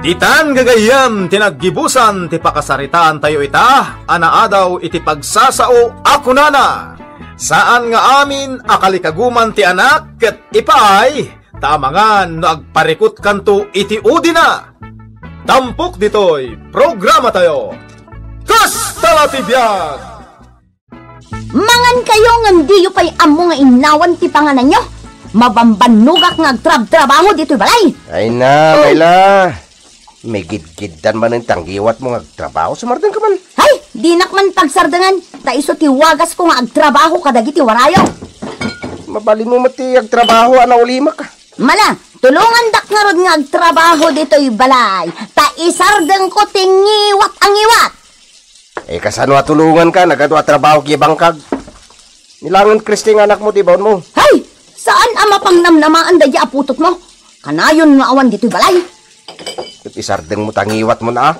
Ditan gagayyem ti naggibusan ti pakasaritaantayo ita a naadaw iti pagsasao a kunana, saan nga amin a kalikaguman ti anak ket ipaay, ta amangan no agparikutkanto iti udina. Tampok ditoy programatayo, Kasta la ti Biag! Mangankayo ngem diyo pay ammo nga innawan ti pangananyo. Mabambannogak nga agtrabtrabaho ditoy balay. Ay na, Mayla. Migidgiddan manen ti angiwatmo nga agtrabaho. Sumardengka man. Ay, dinak man pagsardengan. Ta isu ti wagasko nga agtrabaho kadagiti warayo. Mabalinmo met ti agtrabaho a naulimek. Mala, tulongandak ngarud nga agtrabaho ditoy balay, ta isardengko ti ngiwat a ngiwat. Eh, kasano a tulonganka? Nagadu a trabaho iti bangkag. Ni laengen Christy nga anakmo ti baonmo. Hay! Saan a mapangnamnamaan daydi a putotmo? Kanayon nga awan ditoy balay. Ket isardengmo ta ngiwatmo na, a.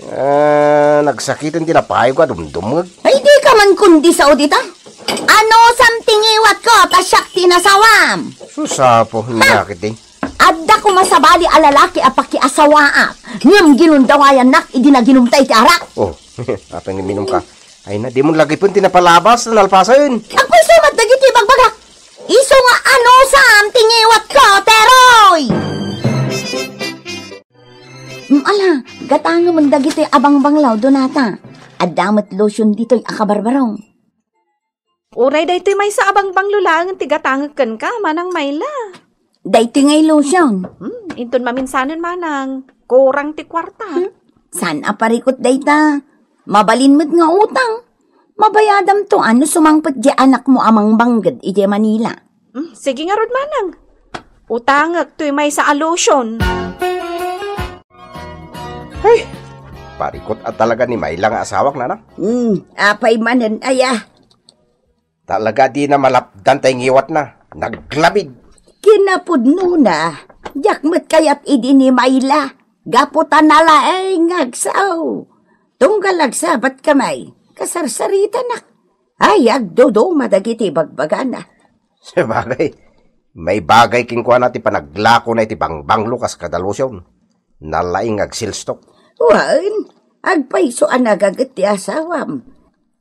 Ah, nagsakiten ti napaygo a dumdumngeg. Ay, dika man kundi sao dita. Anusam ti ngiwatko, ta siak ti nasawam. Sus, Apo, nia ketdi. Adda koma sabali a lalaki a pakiasawaak, ngem ginundawayannak idi naginumta iti arak. Oh, apay nga minum ka? Ay na, dimon lagipen ti napalabas, nalpasen. Agpayso met dagiti ibagbagak. Isu nga anusam ti ngiwatko, Teroy! Mm, ala, gatangemen dagitoy a bangbanglo, Donata. Adda met lotion ditoy a kabarbarong. Uray daytoy maysa a bangbanglo laeng ti gatangek kenka, Manang Mayla. Daytoy ngay lotion. Hmm, inton maminsanen, Manang. Kurang ti kuarta. Hmm? Saan a parikut dayta? Mabalin met nga utang. Mabayadamto a no sumangpet di anakmo a mangbangged idiay Manila. Hmm, sige ngarud, Manang. Utangek toy maysa a lotion. Hey! Parikut a talaga ni Mayla nga asawak, Nanang. Hmm, apay manen aya? Talaga dina malapdan tay ngiwatna. Naglabid. Kinapudnona, diak met kayat idi ni Mayla. Gapu ta nalaeng nga agsao. Tunggal agsabat ka may, kasarsaritana. Ay, agduduma dagiti bagbagana. Sabagay, maibagay kenkuana ti panaglakona iti bangbanglo kas kada lotion. Nalaing agsilstok. Wen, agpayso a nagaget ti asawam.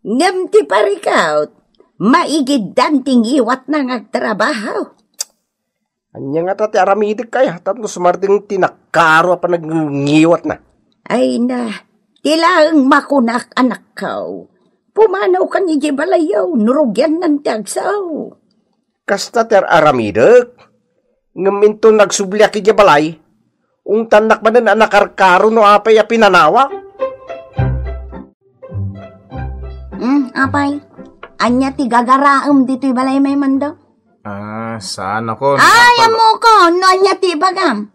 Ngem ti parikawt, maigiddan ti ngiwatna nga agtrabaho. Ania ngata ti aramidek kaya, tapno sumardeng ti nakaro a panagngiwatna? Ay na, ti laeng makunak, anakko. Pumanawkan idiay balayyo, no rugiannan ti agsao. Kasta ti ar-aramidek. Ngem inton nagsubliak idiay balay, ungtannak manen a nakarkaro no apay a pinanawak. Hmm, apay, ania ti gagaraem ditoy balay, Mando? Ah, saan ako? Ay, napag- ammok no ania ti ibagam.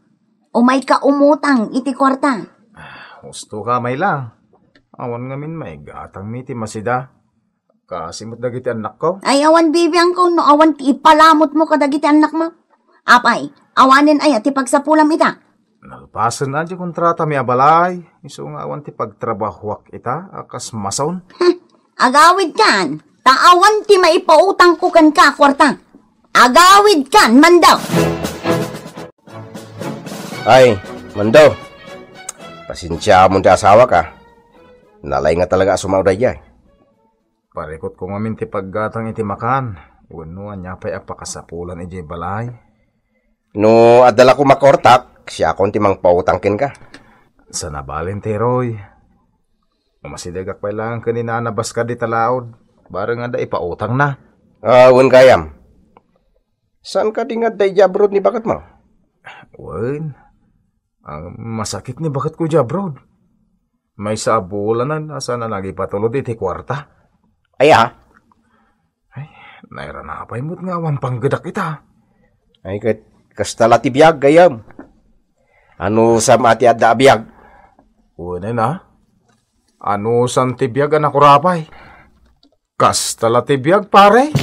Umayka umutang iti kuarta. Ah, husto ka, Mayla. Awan ngamin maigatangmi ti masida. Kaasi met dagiti annakko. Ay, awan bibiangko no awan ti ipalamutmo kadagiti annakmo. Apay, awanen aya ti pagsapulam ita? Nalpasen a ti kontratami a balay, isu nga awan ti pagtrabahuak ita a kas mason. Hmm, agawidkan, ta awan ti maipautangko kenka a kuarta. Agawidkan, Mando! Ay, Mando, pasensiamon ti asawak a. Nalaing nga talaga a sumao daydiay. Parikutko ngamin ti paggatang iti makan, wenno ania pay a pakasapulan idiay balay. No adda la koma kuartak, siakon ti mangpautang kenka. Saan a bale, Teroy. Umasidegak pay laeng ken ni Nana Baskar dita laod, bareng adda ipautangna. Ah, wen gayam. Saan kadi nga adda idiay abroad ni baketmo? Wen, ah, masakit ni baketko idiay abroad. Maysa a bulanen a saan a nagipatulod iti kuarta. Aya? Ay, nairana pay met nga awan panggedak ita. Ay, ket kasta la ti biag, gayam. Anusam a ti adda a biag? Wen a. Anusam ti biag a nakurapay. Kasta la ti biag, pare.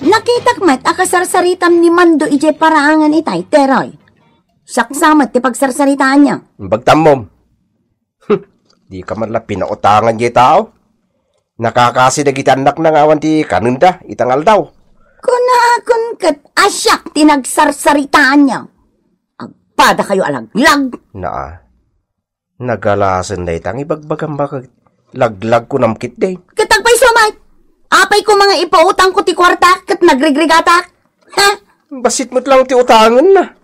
Nakitak met a kasarsaritam ni Mando idiay paraangan itay, Teroy. Saksa met ti pagsarsaritaanna. Bagtammom. Dika man la pinautangan diay tao. Nakakasi dagiti annakna nga awan ti kanenda ita nga aldaw. Kunakon ket a siak ti nagsarsaritaanna. Agpadakayo a laglag. Naa. Nagalasen dayta nga ibagbagam baket. Laglag kunam ketdi. Ket agpayso met. Apay koma nga ipautangko ti kuarta ket nagrigrigatak? Ha? Bassit met laeng ti utangenna.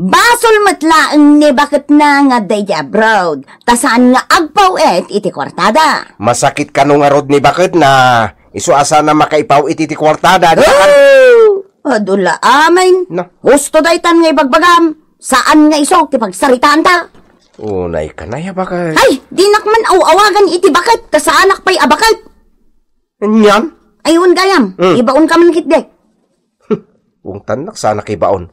Basol met laeng ni baketna nga adda idiay abroad, ta saan nga agpaw-it iti kuartada. Masakit kano ngarud ni baketna, isu a saan a makaipaw-it iti kuartada, di ba? Oh! Adu la amin. Na. Husto daytan nga ibagbagam. Saan nga isu ti pagsaritaanta? Unay ka na ya, baket. Ay, dinak man aw-awagan iti baket, ta saanak pay a baket. Anian? Ay, wen gayam, Hmm. ibaon ka man ketdi. Ungtannak saanak ibaon.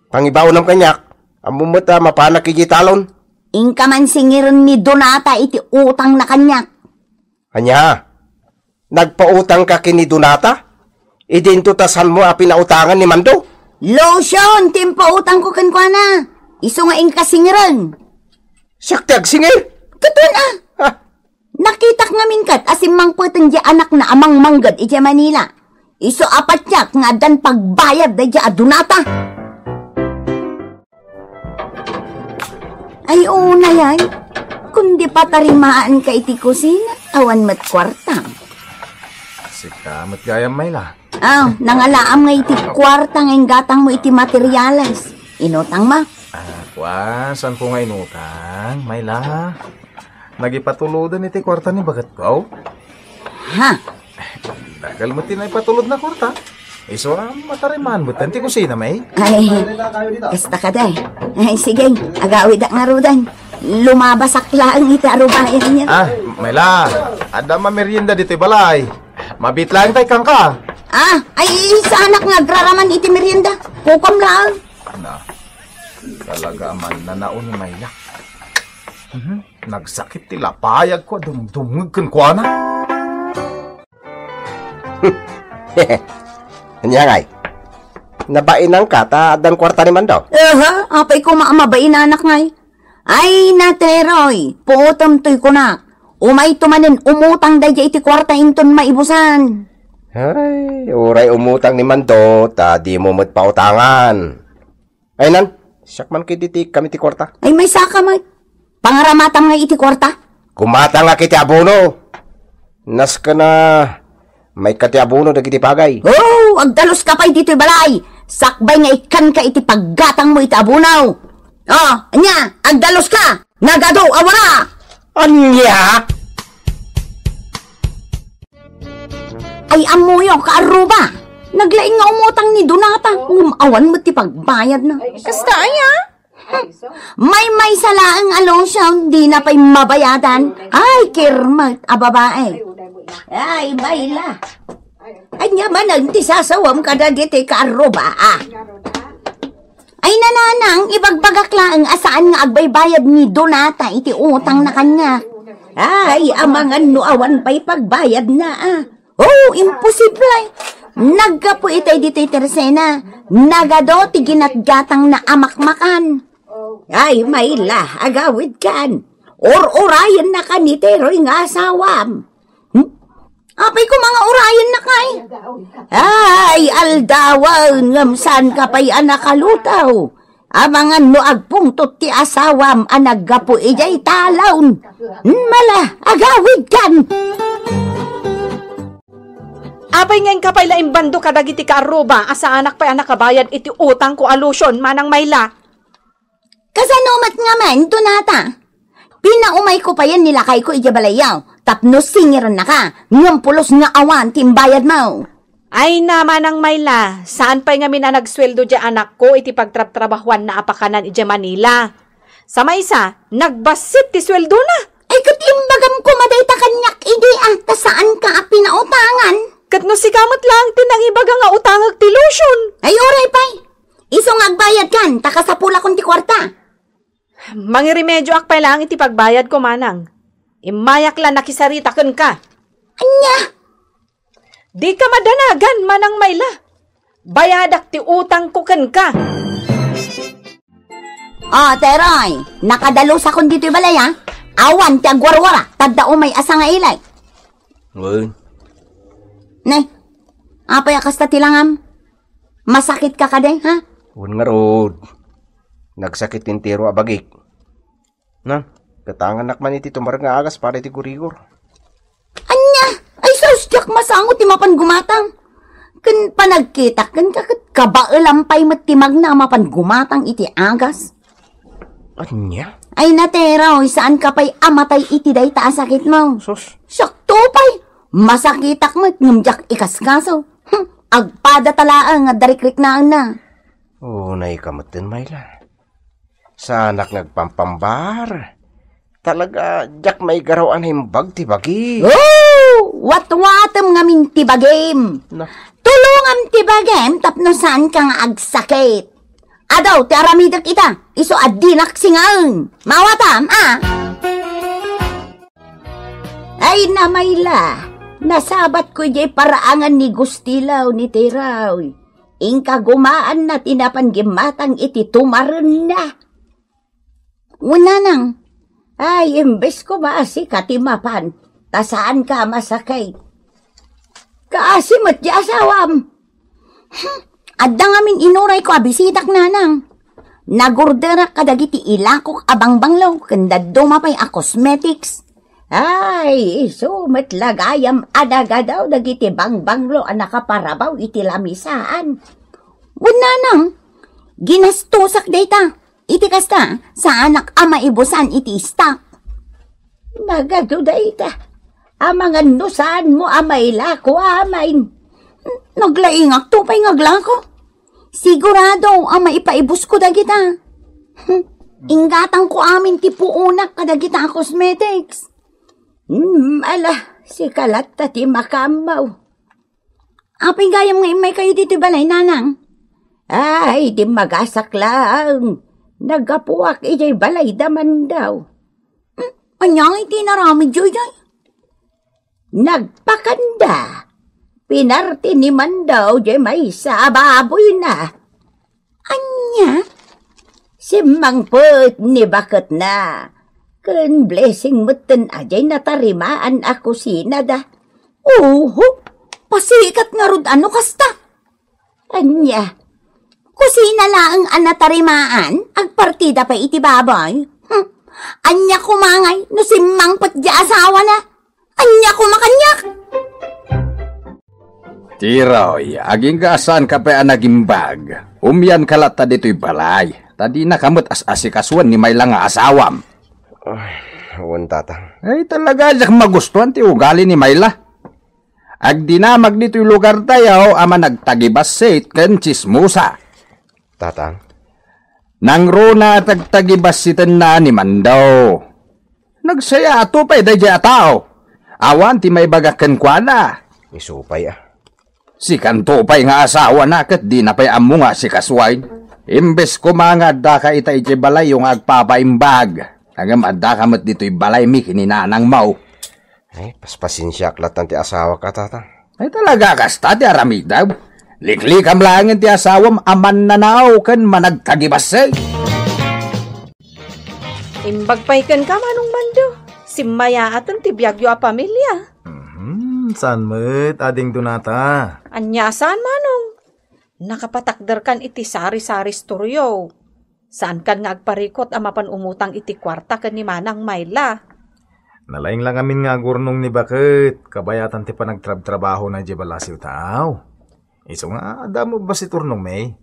Pangibaonam kaniak, ammom met a mapanak idiay talon. Inka man singiren ni Donata iti utangna kaniak. Ania? Nagpautang ka ken ni Donata? Idinto ta saanmo a pinautangan ni Mando? Lotion ti impautangko kenkuana. Isu nga inka singiren. Siak ti agsingir? Ket wen a. Ha? Nakitak ngamin ket a simmangpeten diay anakna a mangmangged idiay Manila. Isu a patiek nga addan pagbayad daydiay a Donata. Ay, unay ay. Kundi patarimaanka iti kusina, awan met kuarta. Sika met gayam, Mayla. Aw, nangalaam nga iti kuarta nga inggatangmo iti materyales. Inutangmo? Ah, kua, saanko nga inutang, Mayla? Nagipatuloden iti kuarta ni baketko. Ha? Dakkel met ti naipatulodna kuarta. Isu a matarimaan met ti kusina, may? Ay, kasta kadi. Ay, sige, agawidak ngaruden. Lumabasak laeng iti arubayan niya. Ah, Mayla, adda mamerienda ditoy balay. Mabiit laeng tay kangka. Ah, ay, saanak nga agraraman iti merienda. Kukuam laeng. Na, talaga a mannanao ni Mayla. Mhm. Nagsakit ti lapayagko a dumdumngeg kenkuana. Ania ngay? Nabainanka ta addan kuarta ni Mando? Aha, apay koma a mabainanak ngay. Ay, nateroy, puotem toy kunak. Umayto manen umutang daydiay iti kuarta inton maibusan. Ay, uray umutang ni Mando, ta dimo met pautangan. Ay, nan, siak man kadi ti kami ti kuarta. Ay, maysaka met. Pangaramatam nga iti kuarta? Gumatangak iti abono. Nasken a maikka ti abono dagiti bagay. Oh, agdaluska pay ditoy balay. Sakbay nga ikkanka iti paggatangmo iti abono. Oh, ania, agdaluska. Nagadu a wara. Ania? Ay, ammoyo, kaarruba. Naglaing nga umutang ni Donata, ngem awan met ti pagbayadna. Kasta aya? Maymaysa laeng a lotion, dina pay mabayadan. Ay, kirmet a babae. Ay, Mayla. Ania manen ti sasawam kadagiti kaarruba, ah? Ay, nanang, ibagbagak laeng a saan nga agbaybayad ni Donata iti utangna kaniak. Ay, amangan no awan pay pagbayadna, ah. Oh, imposible. Naggapu itay ditoy tersena. Nagadu ti ginatgatangna a makmakan. Ay, Mayla, agawidkan. Ur-urayennakan ni Teroy nga asawam. Hmm? Apay ko, mga urayennak, ay. Ay, aldawen, ngem saanka pay a nakalutaw. Amangan no agpungtot ti asawam a naggapu idiay talon. Mala, agawidkan. Apay nga inka pay la imbando kadagiti kaarruba a saanak pay a nakabayad iti utangko a lotion, Manang Mayla? Kasano met ngamin, Donata? Pinaumayko payen ni lakayko idiay balayyo, tapno singirennaka, ngem pulos nga awan ti imbayadmo. Ay, Manang Mayla, saan pay ngamin a nagsueldo diay anakko iti pagtrabtrabahuanna a pakanan idiay Manila. Sa maysa, nagbassit ti sueldona. Ay, ket imbagam koma dayta kaniak idi, ah, ta saanka a pinautangan. Ket no sika met laeng ti nangibaga nga utangek ti lotion. Ay, uray pay. Isu nga agbayadkan, ta kasapulakon ti kuarta. Mangiremedioak pay laeng iti pagbayadko, Manang. Immayak la nakisarita kenka. Ania? Dika madanagan, Manang Mayla. Bayadak ti utangko kenka. O, Teroy, nakadalusakon ditoy balay, a. Awan ti agwarwara, tadda umay a sangaili. Wen. Ne, apay a kasta ti langam? Masakitka kadi, ha? Wen ngarud. Nagsakit ti entero a bagik. Na, gatangannak man iti tumareng nga agas para iti gurigor. Ania? Ay, sus, diak masango ti mapan gumatang. Ken panagkitak kenka ket kabaelam pay met ti magna a mapan gumatang iti agas. Ania? Ay, nateroy, saanka pay a matay iti dayta a sakitmo. Sus. Siakto pay. Masakitak met ngem diak ikaskaso. Hmm, agpada ta laeng nga darikriknaenna. Unayka metten, Mayla. Saanak nga agpampambar. Talaga, diak maigaraw a naimbag ti bagi. Oh! Watwatem ngamin ti bagim. Na. Tulongam ti bagim tapno saanka nga agsakit. Adu ti aramidek ita, isu a dinak singaen. Mawatam, a? Ay, Mayla, nasabatko idiay paraangan ni Gustilaw ni Teroy. Inka gumaanna ti napan gimmatang iti tumarenna. Wen, nanang. Ay, imbes koma a sika ti mapan, ta saanka a masakit. Kaasi met ti asawam. Hmm, adda ngamin inurayko a bisitak, nanang. Nagorderak kadagiti ilakok a bangbanglo ken dadduma pay a cosmetics. Ay, isu met la gayam a nagadu dagiti bangbanglo a nakaparabaw iti lamisaan. Wen, nanang, ginastosak dayta. Iti kasta, saanak a maibusan iti stock. Nagadu dayta. Amangan no saanmo a mailako amin. Naglaingakto pay nga aglako. Sigurado a maipaibusko dagita. Hmm, inggatangko amin ti puonak kadagita a cosmetics. Hmm, ala, sika latta ti makaammo. Apay gayam nga immaykayo ditoy balay, nanang? Ay, dimmagasak laeng. Naggapuak idiay balay da Mandaw. Hmm, ania nga iti inaramidyo idiay? Nagpakanda. Pinarti ni Mandaw diay maysa a baboyna. Ania? Simmangpet ni baketna. Ken Blessing metten a diay natarimaan a kusinada. Oho, pasikat ngarud a no kasta. Ania, kusina laeng a natarimaan, agpartida pay iti baboy. Hmm. Ania koma ngay no simmangpet diay asawana? Ania koma kaniak? Tiroy, agingga a saanka pay a nagimbag. Umianka latta ditoy balay, ta dinaka met as-asikasuen ni Mayla nga asawam. Ay, wen, Tatang. Ay, talaga, diak magustuhan ti ugali ni Mayla. Agdinamag ditoy lugartayo a managtagibassit ken tsismosa. Tatang? Nangruna a tagtagibassitenna ni Mando. Nagsayaato pay daydiay a tao. Awan ti maibagak kenkuana. Isu pay a. Sikanto pay nga asawana ket dina pay ammo nga asikasuen. Imbes koma nga addaka ita idiay balayyo nga agpapaimbag, ngem addaka met ditoy balaymi ken ni nanangmo. Ay, paspasensiaak latta ti asawak a, Tatang. Ay, talaga kasta ti aramidem. Liklikam laengen ti asawam a mannanao ken managtagibassit. Imbag pay kenka, Manong Mando. Simmayaaten ti biagyo a pamilia. Mhm, saan met, Ading Donata? Ania a saan, Manong? Nakapatakderkan iti sari-sari storeyo. Saankan nga agparikut a mapan umutang iti kuarta ken ni Manang Mayla. Nalaing la ngamin nga agurnong ni baket, kabayatan ti panagtrabtrabahona idiay balasiw taaw. Isu nga, adda mo bassit urnongmi?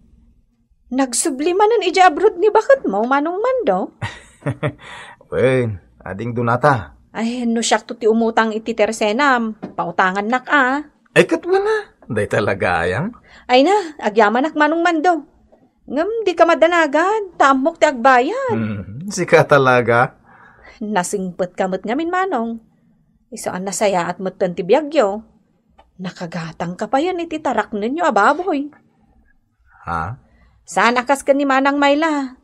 Nagsubli manen idiay abroad ni baketmo, Manong Mando? Wen, Ading Donata. Ay, no siakto ti umutang iti tersenam, pautangannak a. Ay, ket wen a, dayta la gayam. Ay na, agyamanak, Manong Mando. Ngem dika madanagan, ta ammok ti agbayad. Hmm, sika talaga. Nasingpetka met ngamin, Manong. Isu a nasayaat metten ti biagyo. Nakagatangka payen iti taraknenyo a baboy. Ha? Saan a kas ken ni Manang Mayla.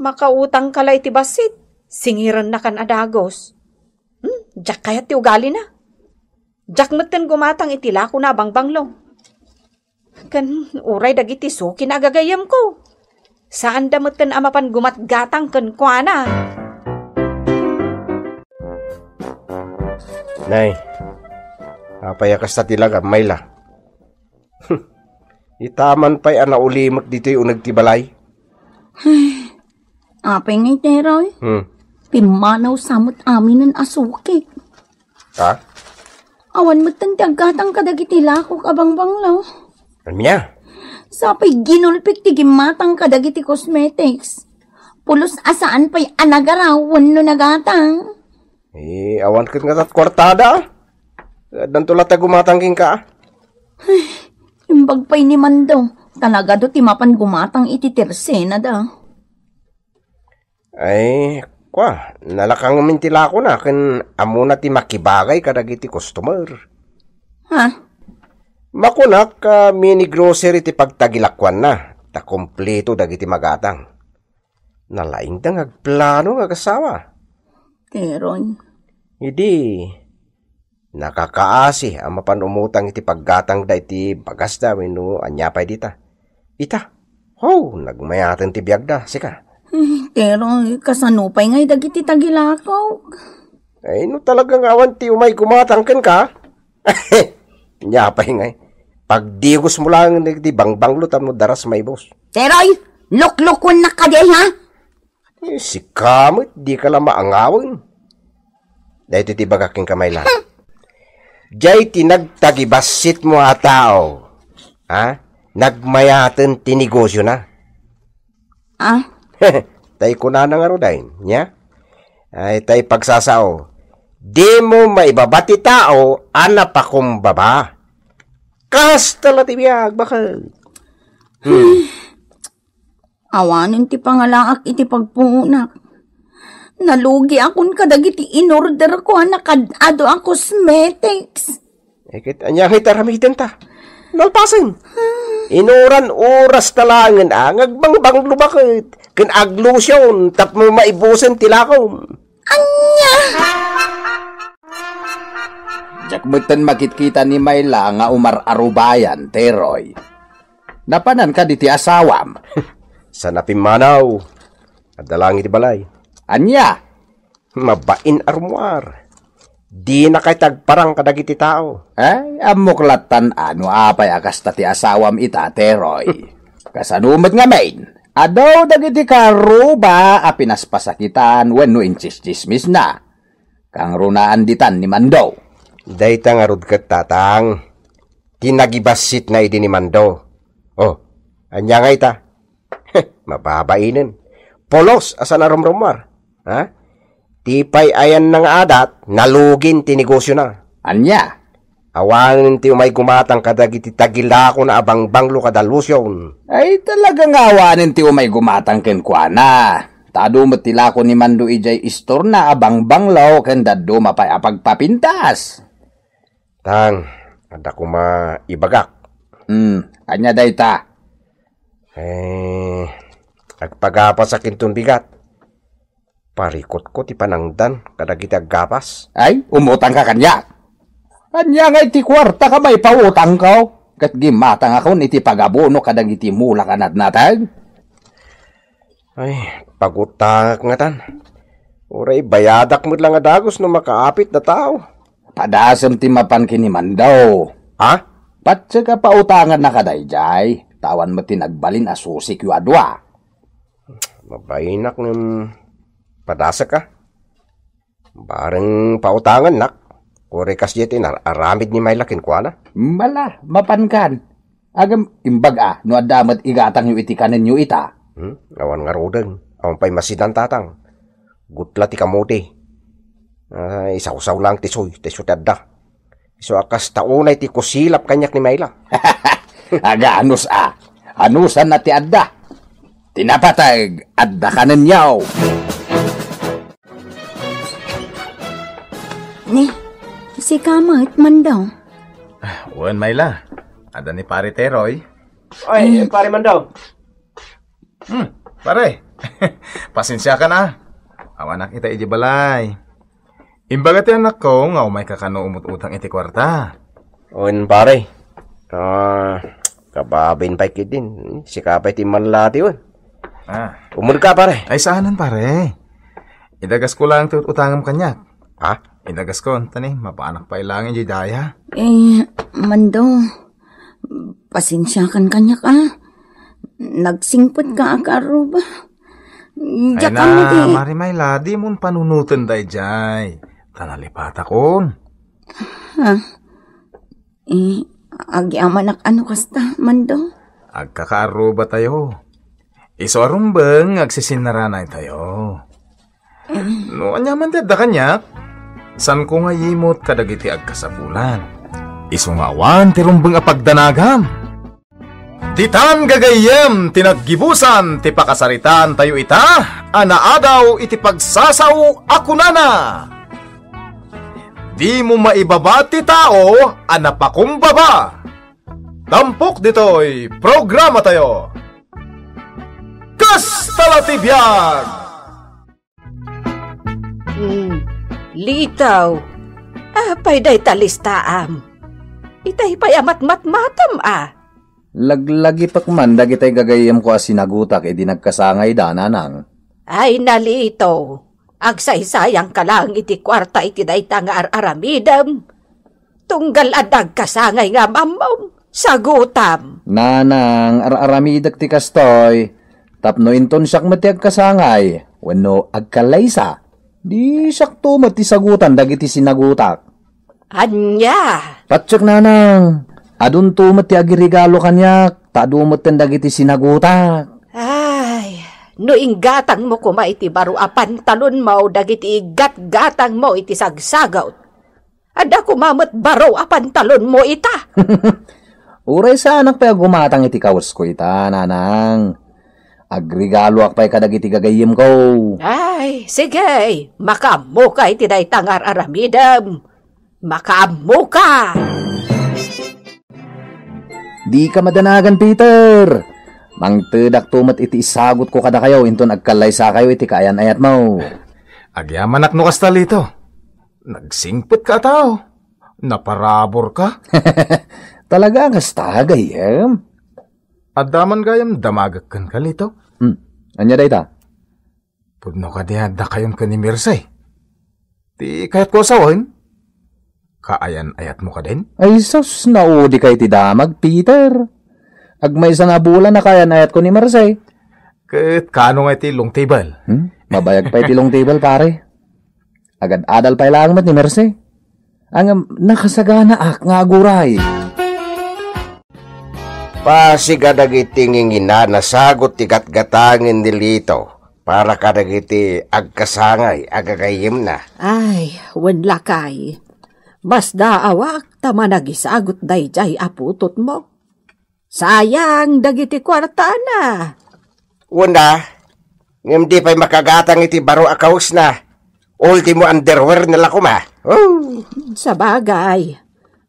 Makautangka la iti bassit, singirennakan a dagus. Hmm, diak kayat ti ugalina. Diak metten gumatang iti lakona a bangbanglo. Ken uray dagiti sukina a gagayyemko. Saanda metten a mapan gumatgatang kenkuana. Nay, apay a kasta ti lagam, Mayla? Itaman pay a naulimek ditoy uneg ti balay. Apay ngay, Teroy? Hmm. Pimmanaw sa met aminen a sukik. Ha? Awan metten ti aggatang kadagiti lakok a bangbanglo. Ania? Sapay ginulpik ti gimmatang kadagiti cosmetics. Pulos a saan pay a nagaraw wenno nagatang. Eh, awan ket nga tat kuartada. Addanto latta gumatang kenka. Ay, imbag pay ni Mando, ta nagadu ti mapan gumatang iti tersenada. Ay, kua, nalaka ngamin ti lakona ken ammona ti makibagay kadagiti customer. Ha? Makunak a mini grocery ti pagtagilakuanna, ta kompleto dagiti magatang. Nalaingda nga agplano nga agasawa. Teron. Idi, nakakaasi a mapan umutang iti paggatangda iti bagasda wenno ania pay dita. Ita, ho, nagmayaten ti biagda, sika. Ay, Teron, kasano pay ngay dagiti tagilakaw? Ay, no talaga nga awan ti umay gumatang kenka, ania pay ngay. Pagdigos mo lang iti bangbanglo tapno daras maibos. Teroy, luklukuennak kadi, ha? Eh, sika met, dika la maangawen. Daytoy ti ibagak kenka, Mayla. Diay ti nagtagibassitmo a tao, ha? Nagmayaten ti negosiona. Ah? Tay kunana ngaruden, nia? Ay, tay pagsasao. Dimo maibaba ti tao a napakumbaba. Kasta la ti biag, baket. Hmm. Awanen ti pangalaak iti pagpuonak. Nalugiakon kadagiti inorderko a nakaad-ado a cosmetics. Eh, ket ania ngay ti aramidenta? Nalpasen. Inuran oras ta laengen a nga agbangbanglo baket ken aglotion tapno maibusen ti lakom. Ania? Diak metten makitkita ni Mayla nga umar-arubayan, Teroy. Napanan kadi ti asawam? Saan a pimmanaw. Adda laeng iti balay. Ania? Mabain a rummuar. Dinakay ti agparang kadagiti tao. Ay, ammok lattan a no apay a kasta ti asawam ita, Teroy. Kasano met ngamin? Adu dagiti kaarruba a pinaspasakitan wenno intsistsismisna. Kangrunaan ditan ni Mando. Dayta ngarud ket, Tatang, ti nagibassitna idi ni Mando. Oh, ania nga ita? Mababainen. Pulos a saan a rumrummuar. Ha? Ti pay-ayanna nga adat, nalugin ti negosiona. Ania? Awanen ti umay gumatang kadagiti tagilakona a bangbanglo kada lotion. Ay, talaga nga awanen ti umay gumatang kenkuana. Ta adu met ti lako ni Mando idiay istorna a bangbanglo ken dadduma pay a pagpapintas. Tang, adda koma ibagak. Hmm, ania dayta? Eh, agpagapasak inton bigat. Parikutko ti panangdan kadagiti aggapas. Ay, umutangka kaniak. Ania nga iti kuarta ka maipautangko? Ket gimmatangakon iti pagabuno kadagiti mulak a natnateng? Ay, pagutangak ngatan. Uray bayadak met la nga dagus no makaapit da tao. Padasem ti mapan ken ni Mando. Ha? Patsek a pautangannaka daydiay, ta awan met ti nagbalin a susikyo a dua. Mabainak ngem padasekka. Bareng pautangannak, uray kasdiay ti nar-aramid ni Mayla kenkuana. Mala, mapankan. Agem, imbag a, no adda met igatangyo iti kanenyo ita. Hmm? Awan ngaruden. Awan pay masidan, Tatang. Gutla ti kamote. Ah, isawsaw lang ti soy, ti isu ti adda. Isu a kasta unay ti kusilap kaniak ni Mayla. Aga, anus a. Anusanna ti adda. Ti napateg, adda kanenyo. Ni, sika met, Mando. Ah, wen, Mayla. Adda ni Pare Teroy. Oy, Pare Mando. Hmm, pare. Pasensiakan a. Awanak ita idiay balay. Imbaga ti anakko nga umayka kano umut-utang iti kuarta. Wen, pare. Ah, kababain pay ketdin. Sika pay ti mallati, wen. Ah. Umulka, pare. Ay, saanen, pare. Idagasko lang ti ut-utangem kaniak. Ha? Idagasko, ta ni, mapanak pay lang idiay daya. Eh, Mando, pasensiakan kaniak a. Nagsingpet ka a kaarruba. Ay diak ammo na, ti Mari Mayla, dimon panunoten daydiay. Ta nalipatakon. Ha? Eh, agyamanak a no kasta, Mando? Agkakaarrubatayo. Isu a rumbeng nga agsisinnaranaytayo. No ania man ti adda kaniak, saanko nga yimot kadagiti agkasapulan. Isu nga awan ti rumbeng a pagdanagam. Ditan gagayyem ti naggibusan ti pakasaritantayo ita a naadaw iti pagsasao a kunana, "Dimo maibaba ti tao a napakumbaba." Tampok ditoy programatayo. Kasta la ti biag! Hmm, Lito, apay dayta listaam? Itay pay a matmatmatam a. Laglagipek man dagitay gagayyemko a sinagutak idi nagkasangayda, Nanang. Ay, Lito, agsaysayangka laeng iti kuarta iti dayta nga ar-aramidem. Tunggal adda agkasangay nga am-ammom, sagutam. Nanang, ar-aramidek ti kastoy, tapno inton siak met ti agkasangay, wenno agkallaysa, di siakto met ti sagutan dagiti sinagutak. Ania? Patsek, Nanang, adunto met ti agirigalo kaniak, ta adu metten dagiti sinagutak. Ay, no inggatangmo koma iti baro a pantalonmo dagiti igatgatangmo iti sagsagut, adda koma met baro a pantalonmo ita. Uray saanak pay a gumatang iti kawesko ita, Nanang. Agrigaloak pay kadagiti gagayyemko. Ay, sige, makaammoka iti dayta nga ar-aramidem. Makaammoka! Dika madanagan, Peter. Mangtedakto met iti isagutko kadakayo inton agkallaysakayo iti kaayan-ayatmo. Agyamanak no kasta, Lito. Nagsingpet ka a tao. Naparabur ka. Talaga a kasta, gayyem? Adda man gayam damagek kenka, Lito? Hmm. Ania dayta? Pudno kadi a dakayon ken ni Mirce? Ti kayatko a sawen? Kaayan-ayatmo kadin? Ay sus, naudika iti damag, Peter. Agmaysa nga bulan a kaayan-ayatko ni Mirce. Ket kaano nga iti long table? Hmm? Mabayag pay iti long table, pare. Agad-adal pay laeng met ni Mirce. Ngem nakasaganaak nga aguray. Pasig a dagiti ngingina nasagut ti gatgatangen ni Lito para kadagiti agkasangay a gagayyemna. Ay, wen lakay. Masdaawak ta managisagut daydiay a putotmo. Sayang dagiti kuartana. Wen a, ngem di pay makagatang iti baro a kawesna. Ultimo underwear na la koma. Oh. Sabagay,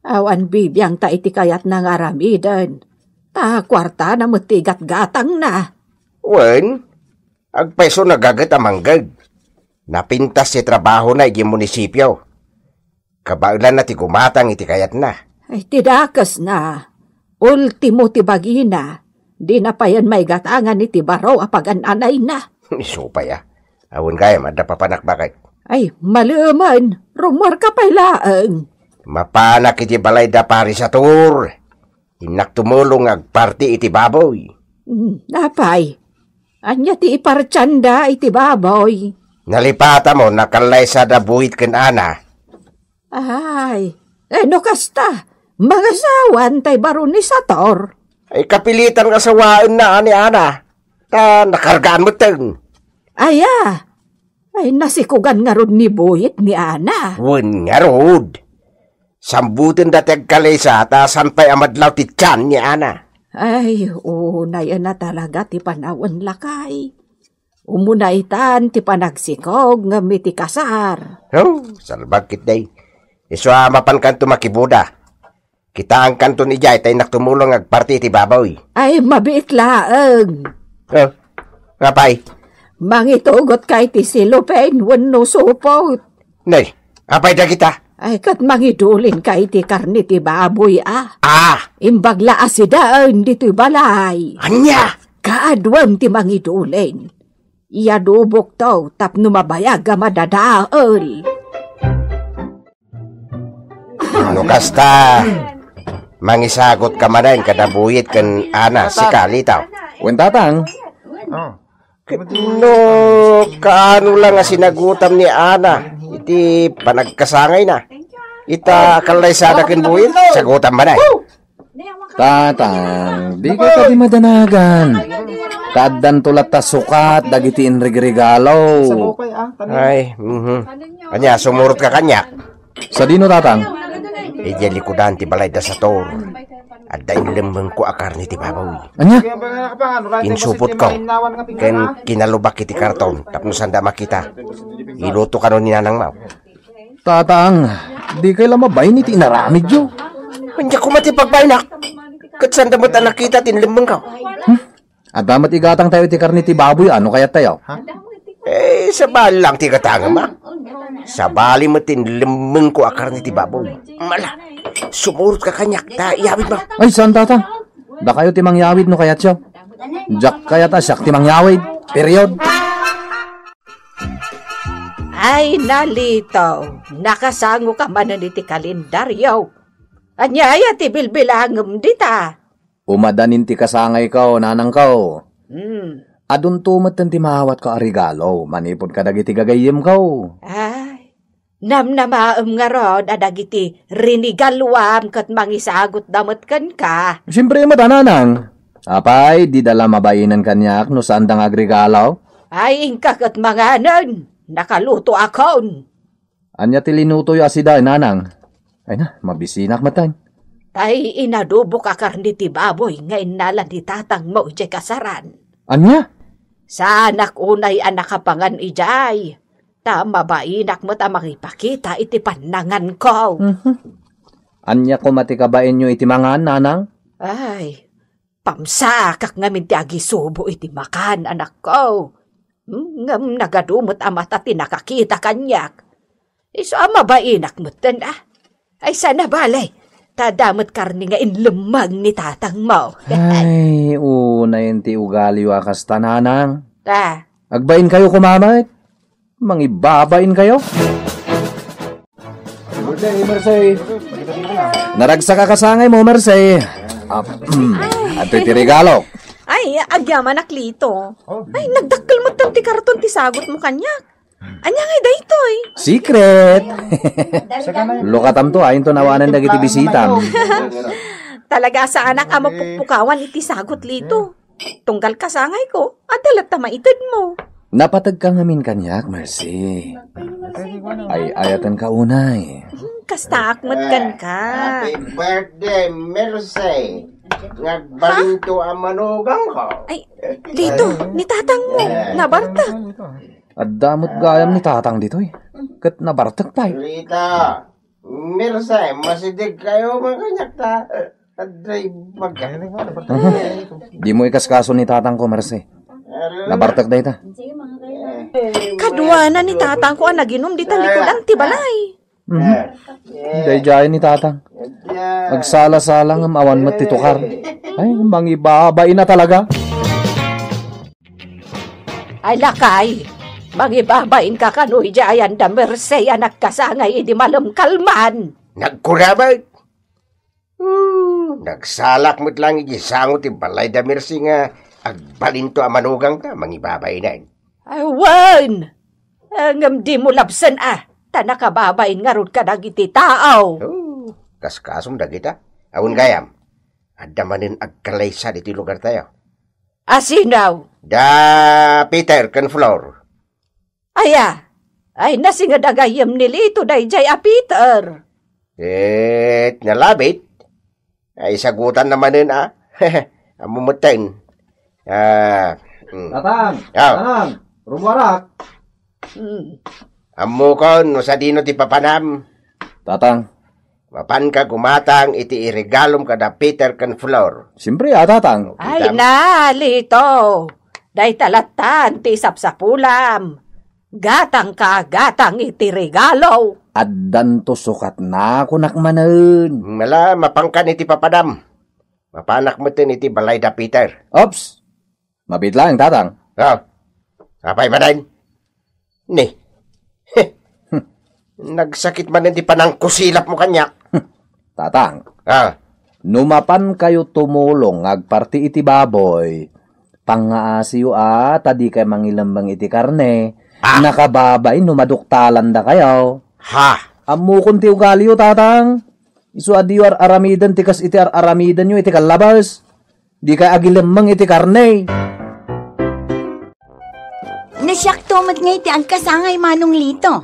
awan bibiangta iti kayatna nga aramiden. Ta kuartana met ti igatgatangna. Wen, agpayso nagaget a mangged. Napintas ti trabahona idiay munisipio. Kabaelanna ti gumatang iti kayatna. Ay, ti dakesna. Ultimo ti bagina. Dina payen maigatangan iti baro a pagan-anayna. Isu pay a. Awan gayam, adda papanak bakay. Ay, malemen. Rummuarka pay laeng. Mapanak iti balay da Pari Sator. Innak tumulong nga agparti iti baboy. Hmm, apay? Ania ti ipartianda iti baboy? Nalipatamo, nakallaysada Buhit ken Ana. Ay, eh, no kasta, mangasawan tay baro ni Sator? Ay, kapilitan nga asawaenna ni Ana. Ta nakargaan metten. Aya? Ay, nasikogan ngarud ni Buhit ni Ana. Wen ngarud. Sambuten dati agkalaysa ta saan pay a madlaw ti tian ni Ana. Ay, unayen a talaga ti panawen lakay. Umuna itan ti panagsikog ngem iti kasar. Oh, salbag ketdi. Isu a mapankanto makibuda. Kitaankanton idiay ta innak tumulong nga agparti iti baboy. Ay, mabiit laeng. Oh, apay? Mangitugotka iti silopen wenno supot. Nay, apay dagita? Ay, ket mangidulinka iti karne ti baboy, a. Ah! Imbag la a sidaen ditoy balay. Ania? Kaaduem ti mangidulen. Iadobokto tapno mabayag a madadael. No kasta, mangisagutka manen kada Buhit ken Ana, sika, Lito. Wen, Tatang. Oh. Ket no kaano la nga sinagutam ni Ana iti panagkasangayna, ita a kallaysada ken Buhit, sagutam manen. Tatang, dika kadi madanagan. Ta addanto latta sukat dagiti inrigregalo. Ay, mhm. Ania, sumurotka kaniak? Sadino, Tatang? Idiay likudan ti balay da Sator. Adda inlemmengko a karne ti baboy. Ania? Insupotko. Ken kinalubak iti karton tapno sanda makita. Iluto kano ni nanangmo. Tatang, dikay la mabain iti inaramidyo. Ania koma ti pagbainak? Ket sanda met a nakita ti inlemmengko. Hmm? Adda met igatangtayo iti karne ti baboy, a no kayattayo? Eh, sabali lang ti igatangem, a. Sabali met ti inlemmengko a karne ti baboy. Mala, sumurotka kaniak, ta iyawidmo. Ay, saan, Tatang? Dakayo ti mangyawid no kayatyo. Diak kayat a siak ti mangyawid. Period. Ay, Lito, nakasangoka manen iti kalendaryo. Ania aya ti bilbilangem dita? Umadanin ti kasangayko, nanangko. Hmm. Adunto metten ti maawatko a regalo manipud kadagiti gagayyemko. Ay, namnamaem ngarud a dagiti rinigaluam ket mangisagutda met kenka. Siempre met, a, nanang. Apay, dida la mabainen kaniak no saanda nga agregalo? Ay, inka ket manganen. Nakalutoakon. Ania ti linutoyo a sida, nanang? Ay na, mabisinak metten. Tay inadobok a karne ti baboy nga innala ni tatangmo idiay kasaran. Ania? Saanak unay a nakapangan idiay. Ta mabainak met a mangipakita iti pannanganko. Mhm. Ania koma ti kabainyo iti mangan, nanang? Ay, pamsaakak ngamin ti agisubo iti makan, anakko. Hmm, ngem nagadu met a mata ti nakakita kaniak. Isu a mabainak metten, a. Ay, sana bale, ta adda met karne nga inlemmeng ni tatangmo. Ay, unayen ti ugaliyo a kasta, nanang. Ta, Agbainkayo koma met. Mangibabainkayo. Mercy. Naragsak a kasangaymo, Mercy. Ah, adtoy ti regalo. Ay, agyamanak, Lito. Ay, nagdakkel met ti karton ti sagutmo kaniak. Ania ngay daytoy? Secret. Lukatamto, ay, inton awanan dagiti bisitam. Talaga saanak a mapukpukawan iti sagut, Lito. Tunggal kasangayko, adda latta maitedmo. Napategka ngamin kaniak, Mercy. Ay-ayatenka unay. Hmm, kastaak met kenka. Happy birthday, Mercy. Nagbalinto a manugangko. Ay, Lito, ni tatangmo, nabartek. Adda met gayam ni tatang ditoy. Ket nabartek pay. Lito, Mercy, masidegkayo man kaniak ta, eh, adda ibaga. Dimo ikaskaso ni tatangko, Mercy. Nabartek dayta. Kaduana ni tatangko a naginum dita likudan ti balay. Mhm. Daydiay ni tatang. Agsala-sala ngem awan met ti tukar. Ay, mangibabain a talaga. Ay, lakay, mangibabainka kano idiay anda Mercy a nagkasangay idi malemkalman? Nagkuramek! Hmm, nagsalak met lang iti sango ti balay da Mercy nga agbalinto a manugangta, mangibabainen. Ay, wen! Ngem dimo labsen a, ta nakababain ngarud kadagiti tao. Oh, kaskasom dagita. Awan gayam, adda manen agkalaysa ditoy lugartayo. A sino? Da Peter ken Flor. Aya, ay nasinged a gayyem ni Lito daydiay a Peter. Ket nalabit, ay sagutanna manen a. Ammo metten. Ah, mm. Tatang! Ah. Tatang! Rumuarak! Hmm. Ammokon no sadino ti papanam. Tatang. Mapanka gumatang iti iregalom kada Peter ken Flor. Siempre, a, Tatang. Ay, na, Lito. Dayta lattan ti sapsapulam. Gatangka, gatang iti regalo. Addanto sukatna, kunak manen. Mala, mapankan iti papanam. Mapanak metten iti balay da Peter. Ops! Mabiit laeng, Tatang. Ah, apay manen? Ni. Nagsakit manen ti panangkusilapmo kaniak. Tatang. Ah. No mapankayo tumulong nga agparti iti baboy, pangngaasiyo a ta dikay mangilemmeng iti karne, ah, nakababain no maduktalanda kayo. Ha? Ammokon ti ugaliyo, Tatang. Isu a diyo ar-aramiden ti kas iti ar-aramidenyo iti kallabas. Dikay agilemmeng iti karne. No siakto met nga iti agkasangay, Manong Lito.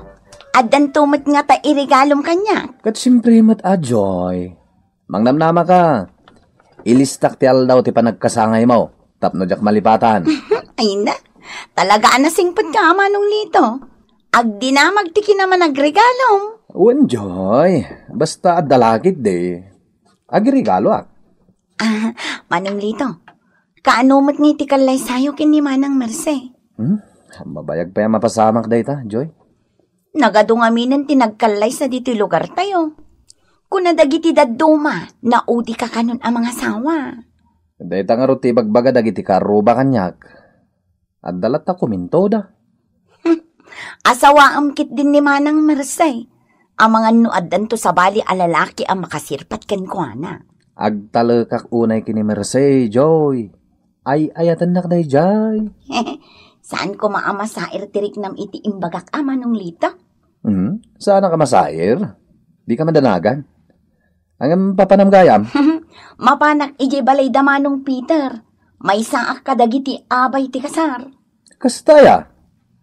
Addanto met nga ta iregalom kaniak. Ket siempre met a, Joy. Mangnamnamaka. Ilistak ti aldaw ti panagkasangaymo tapno diak malipatan. Ay na, talaga a nasingpetka, Manong Lito. Agdinamag ti kinamanagregalom. Wen, Joy. Basta adda la ketdi. Agregaloak. Ah, Manong Lito, kaano met nga iti kallaysayo ken ni Manang Mercy? Hmm? Mabayag pay a mapasamak dayta, Joy. Nagadu ngaminen ti nagkallaysa ditoy lugartayo. Kuna dagiti dadduma, naudika kanon a mangasawa. Dayta ngarud ti ibagbaga dagiti kaarruba kaniak. Adda latta kumintoda. Asawaem ketdin ni Manang Mercy. Amangan no addanto sabali a lalaki a makasirpat kenkuana. Agtalekak unay ken ni Mercy, Joy. Ay-ayatennak daydiay. Saan koma a masair ti riknam iti imbagak a, Manong Lito? Hmm? Saanak a masair? Dika madanagan. Ngem papanam gayam? Mapanak idiay balay da Manong Peter. Maysaak kadagiti abay ti kasar. Kasta aya?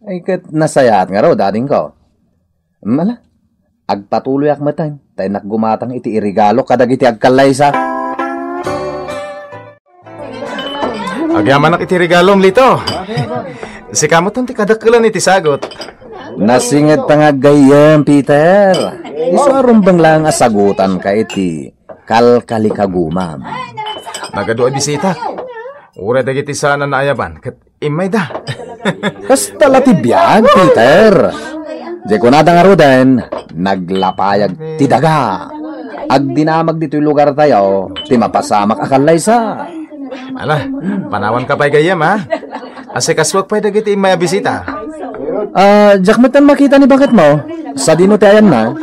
Ay, ket nasayaat ngarud, adingko. Mala, agpatuloyak metten, ta innak gumatang iti iregalo kadagiti agkallaysa. Agyamanak iti regalom, Lito. Sika metten ti kadakkelan iti sagot. Nasingedta nga aggayyem, Peter. Isu a rumbeng laeng a sagutanka iti kalkalikagumam. Nagadu a bisita. Uray dagiti saan a naayaban ket immayda. Kasta la ti biag, Peter. Di kunada ngaruden, naglapayag ti daga. Agdinamag ditoy lugartayo ti mapasamak a kallaysa. Ala, panawanka pay gayyem, ha? Asikasuak pay dagiti immay a bisita. Ah, diak metten makita ni baketmo. Sadino ti ayanna?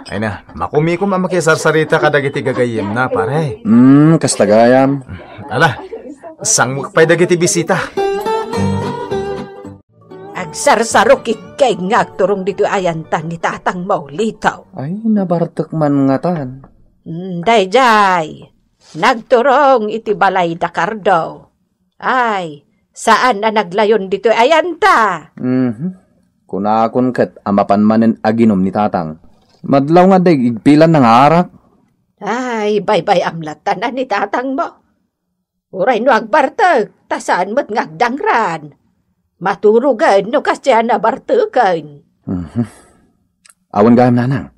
Ay na, makumikom a makisarsarita kadagiti gagayyemna, pare. Hmm, kasta gayam. Ala, sangwek pay dagiti bisita. Agsarsarok ikka nga agturong ditoy ayanta ni tatangmo, Lito. Ay, nabartek man ngatan. Mm, daydiay, nagturong iti balay da Cardo. Ay, saan a naglayon ditoy ayanta. Mhm. Kunakon ket a mapan manen aginom ni tatang. Madlaw nga adda igpilanna nga arak. Ay, baybay-am latta ni tatangmo. Uray no agbartek, ta saan met nga agdangran. Maturogen no kasdiay a barteken. Mhm. Awan gayam, nanang.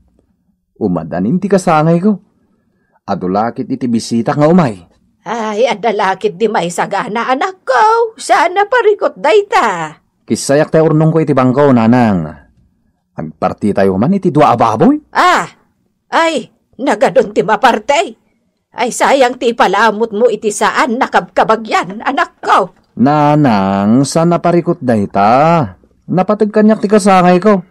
Umadanin ti kasangayko. Adu la ket iti bisitak nga umay. Ay, adda la ket di maisagana, anakko. Saan a parikut dayta. Kissayak ti urnongko iti bangko, nanang. Agpartitayo man iti dua a baboy. Ah! Ay, nagadun ti maparti. Ay, sayang ti ipalamutmo iti saan a kabkabagyan, anakko. Nanang, saan a parikut dayta. Napateg kaniak ti kasangayko.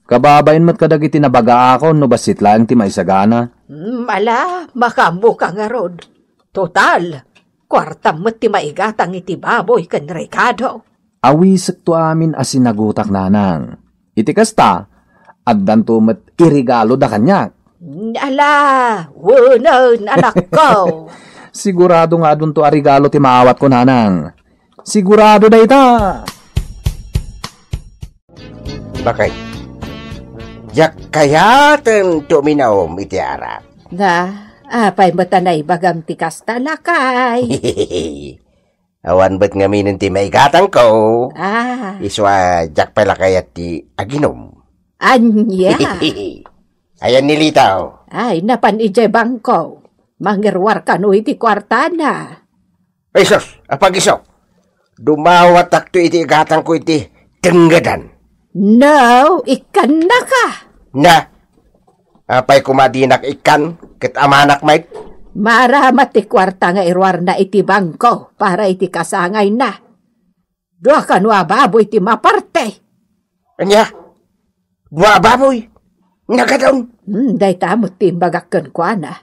Kababain met kadagiti nabagaakon no bassit laeng ti maisagana. Hmm, ala, makaammoka ngarud. Total, kuartam met ti maigatang iti baboy ken rekado. Awisekto amin a sinagutak, nanang. Iti kasta, addanto met iregalo da kaniak. Ala, wenen, anakko. Sigurado nga adunto a regalo ti maawatko, nanang. Sigurado dayta. Bakay, diak kayaten ti uminaom iti arak. Na, apay met a naibagam ti kasta, lakay? Awan bet ngaminen ti maigatangko. Ah. Isu a diak pay la kayat ti aginom. Ania? Ayan ni Lito. Ay, napan idiay bangko. Mangiruar kano iti kuartana. Ay, sus, apag-isu. Dumawatakto iti igatangko iti tenggedan. No, ikkannaka. Na, apay koma dinak ikkan, ket amanak met? Maramat ti kuarta nga iruarna iti bangko para iti kasangayna. Dua kano a baboy ti maparte. Ania? Dua a baboy? Nagadun? Hmm, dayta met ti imbagak kenkuana.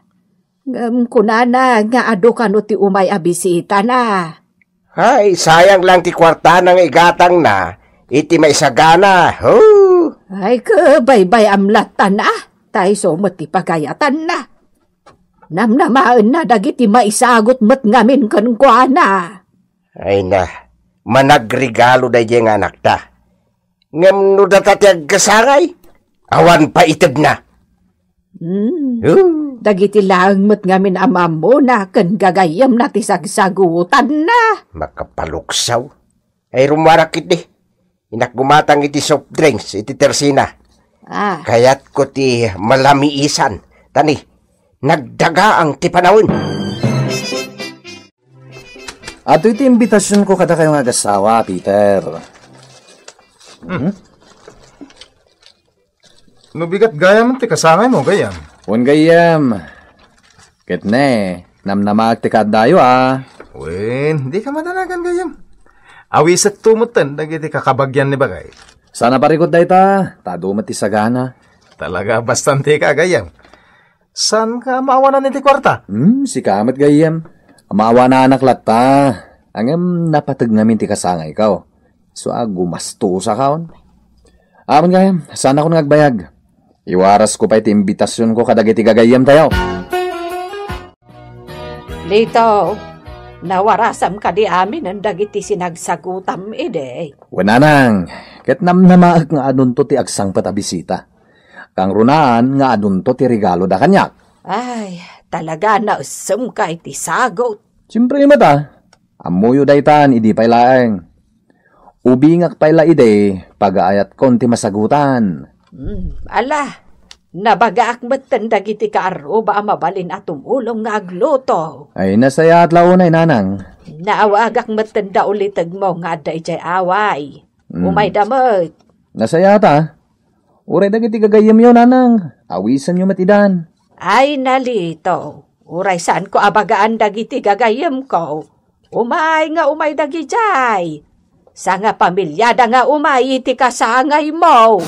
Ngem kunana nga adu kano ti umay a bisitana. Ay, sayang lang ti kuartana nga igatangna iti maisagana. Ho! Ay, kabaybay-am latta na. Ta isu met ti pagayatanna. Namnamaenna dagiti maisagut met ngamin kenkuana. Ay na, managregalo daydiay nga anakta. Ngem no data ti agkasangay, awan pay itedna. Hmm. Oh. Dagiti laeng met ngamin a mammona ken gagayyemna ti sagsagutanna. Makapaluksaw. Ay, rummuarak ketdi. Innak gumatang iti soft drinks iti tersina. Ah. Kayatko ti malamiisan. Tani, nagdagaang ti panawen. Adtoy ti imbitasionko kadakayo nga agassawa, Peter. Hmm? No bigat gayam ti kasangaymo, gayyem. Wen, gayyem. Ket ne, namnamaek ti kaaddayo a. Wen, dika madanagan, gayyem. Awisekto metten dagiti kakabagyan ni Bagay. Saan a parikut dayta, ta adu met ti sagana. Talaga, bastantika, gayyem. Saanka a maawanan iti kuarta? Hmm, sika met, gayyem. Maawananak latta. Ngem napateg ngamin ti kasangayko. Isu a gumastusakon. Amin, gayyem, saanakon nga agbayag. Iwarasko pay ti imbitasionko kadagiti gagayyemtayo. Lito, nawarasam kadi aminen dagiti sinagsagutam idi? Wen, nanang, ket namnamaek nga adunto ti agsangpet a bisita. Kangrunaan nga adunto ti regaloda kaniak. Ay, talaga naessemka iti sagut. Siempre met a, ammoyo daytan idi pay laeng. Ubingak pay la idi, pagaayatkon ti masagutan. Hmm, ala, nabagaak metten dagiti kaarruba a mabalin a tumulong nga agluto. Ay, nasayaat la unay, nanang. Naawagak metten da ulitegmo nga adda idiay away. Hmm. Umayda met. Nasayaat a. Uray dagiti gagayyemyo, nanang, awisenyo met idan. Ay, na Lito, uray saanko a bagaan dagiti gagayyemko. Umay nga umay dagidiay. Sangapamiliada nga umay iti kasangaymo.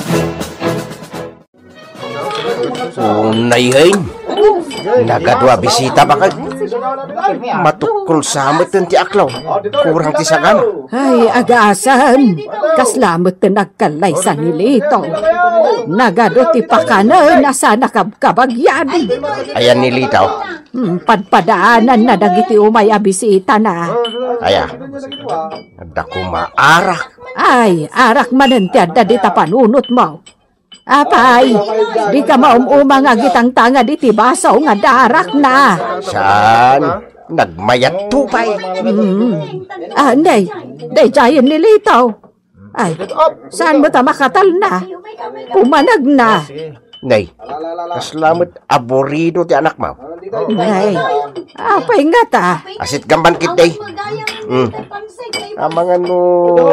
Unay, hen. Nagadu a bisita baket. Matukkol sa met ti aklaw. Kurang ti sagana. Ay, agasem. Kasla met ti nagkallaysa ni Lito. Nagadu ti pakanen a saan a kabkabagyan. Ayan ni Lito. Hmm, padpadaananna dagiti umay a bisitana. Aya. Adda koma arak. Ay, arak manen ti adda dita panunotmo. Apay, dika maum-uma nga agitangtangad iti baso nga adda arakna. Saan? Nagmayatto pay. Hmm. Ah, nay, daydiayen ni Lito. Ay, saan met a makatalna? Pumanagna. Nay, kasla met aburido ti anakmo. Nay, apay ngata? Asitgam man ketdi. Hmm. Amangan no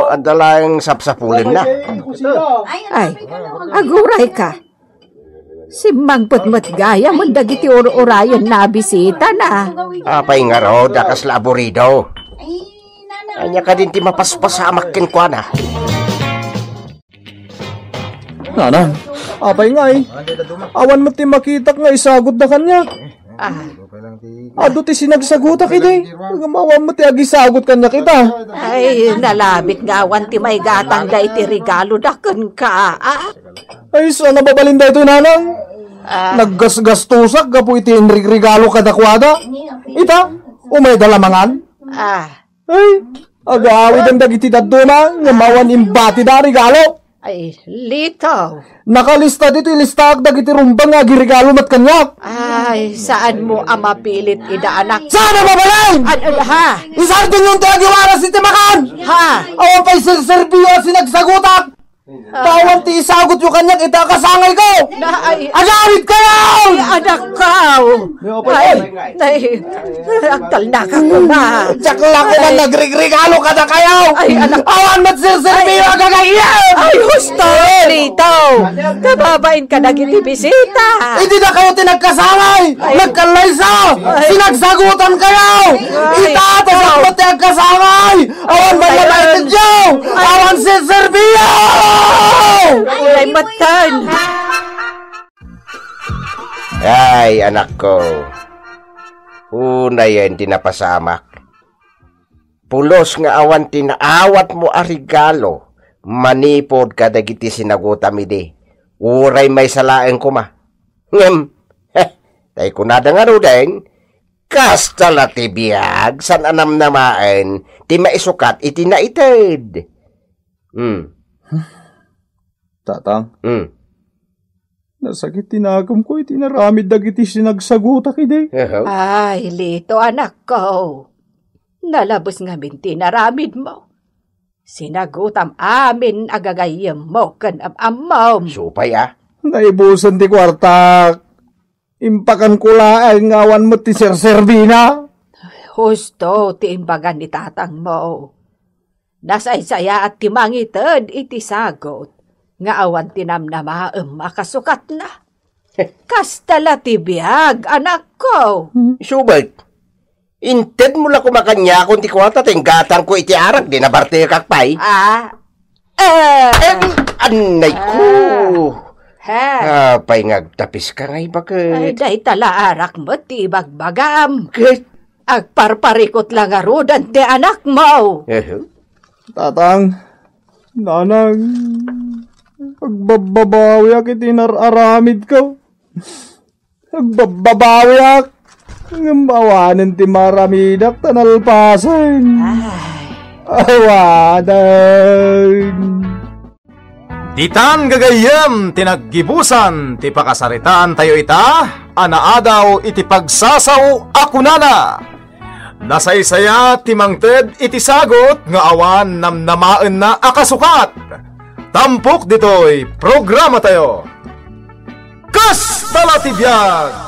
adda laeng sapsapulenna. Ay, agurayka. Simmangpet met gayam dagiti ur-urayenna a bisitana. Apay ngarud a kasla aburido? Ania kadin ti mapaspasamak kenkuana? Nanang, apay ngay? Awan met ti makitak nga isagutda kaniak. Ah. Adu ti sinagsagutak idi. Ngem awan met ti agisagut kaniak ita. Ay, nalabit nga awan ti maigatangda iti regaloda kenka, ah? Ay, saan a mabalin daytoy, nanang? Ah. Naggasgastosak gapu iti inregregalo kadakuada. Ita, umayda la mangan. Ah. Ay, agawiden dagiti dadduma, ngem awan imbatida a regalo. Ay, Lito. Nakalista ditoy listaak dagiti rumbeng nga agiregalo met kaniak. Ay, saanmo a mapilit ida, anak? Saan a mabalin? An-, an-, ha? Isardengyon ti agiwaras iti makan! Ha? Awan pay serserbio a sinagsagutak! Ah. Awan ti isagutyo kaniak ita a kasangayko! Na, ay. Agawidkayo! Ay, anakko! Ay, ay. Nay, agtalnaka koma. Diak la koma nagregregalo kadakayo! Ay, anak. Awan met serserbio a gagayyem! Ay, husto, Lito! Kababain ka dagiti bisita! Idi dakayo ti nagkasangay! Ay. Nagkallaysa! Ay. Sinagsagutankayo! Ay. Ita, ta siak met ti agkasangay! Awan man nabaitedyo! Awan serserbio! Ay, ay, matan! Ay, anakko. Unayen ti napasamak. Pulos nga awan ti naawatmo a regalo manipud kadagiti sinagutam idi. Uray maysa laeng koma. Ngem, heh, tay kunada ngaruden, kasta la ti biag, saan a namnamaen ti maisukat iti naited. Hmm. Tatang, Hmm. nasakit ti nakemko iti inaramid dagiti sinagsagutak idi. Aha. Ay, Lito, anakko. Nalabes ngamin ti inaramidmo. Sinagutam amin a gagayyemmo ken am-ammom. Supay, a? Naibusen ti kuartak. Impakanko laeng nga awan met ti serserbina. Husto ti imbaga ni tatangmo. Nasaysayaat ti mangited iti sagut nga awan ti namnamaem a kasukatna. Kasta la ti biag, anakko. Isu met, intedmo la koma kaniakon ti kuarta ta inggatangko iti arak, di nabartekak pay. Ah. Eh. Eh, anay ko. Ah. Ha. Apay nga agtapiska ngay baket? Ay, dayta la arak met ti ibagbagam. Ket? Agparparikot la ngaruden ti anakmo. Eh. Tatang, nanang, agbabbabawiak iti nar-aramidko. Agbabbabawiak, ngem awanen ti maaramidak ta nalpasen. Ay. Awanen. Ditan gagayyem ti naggibusan ti pakasaritaantayo ita a naadaw iti pagsasao a kunana, Nasaysayaat ti mangted iti sagut nga awan namnamaenna a kasukat. Tampok ditoy programatayo. Kasta la ti biag!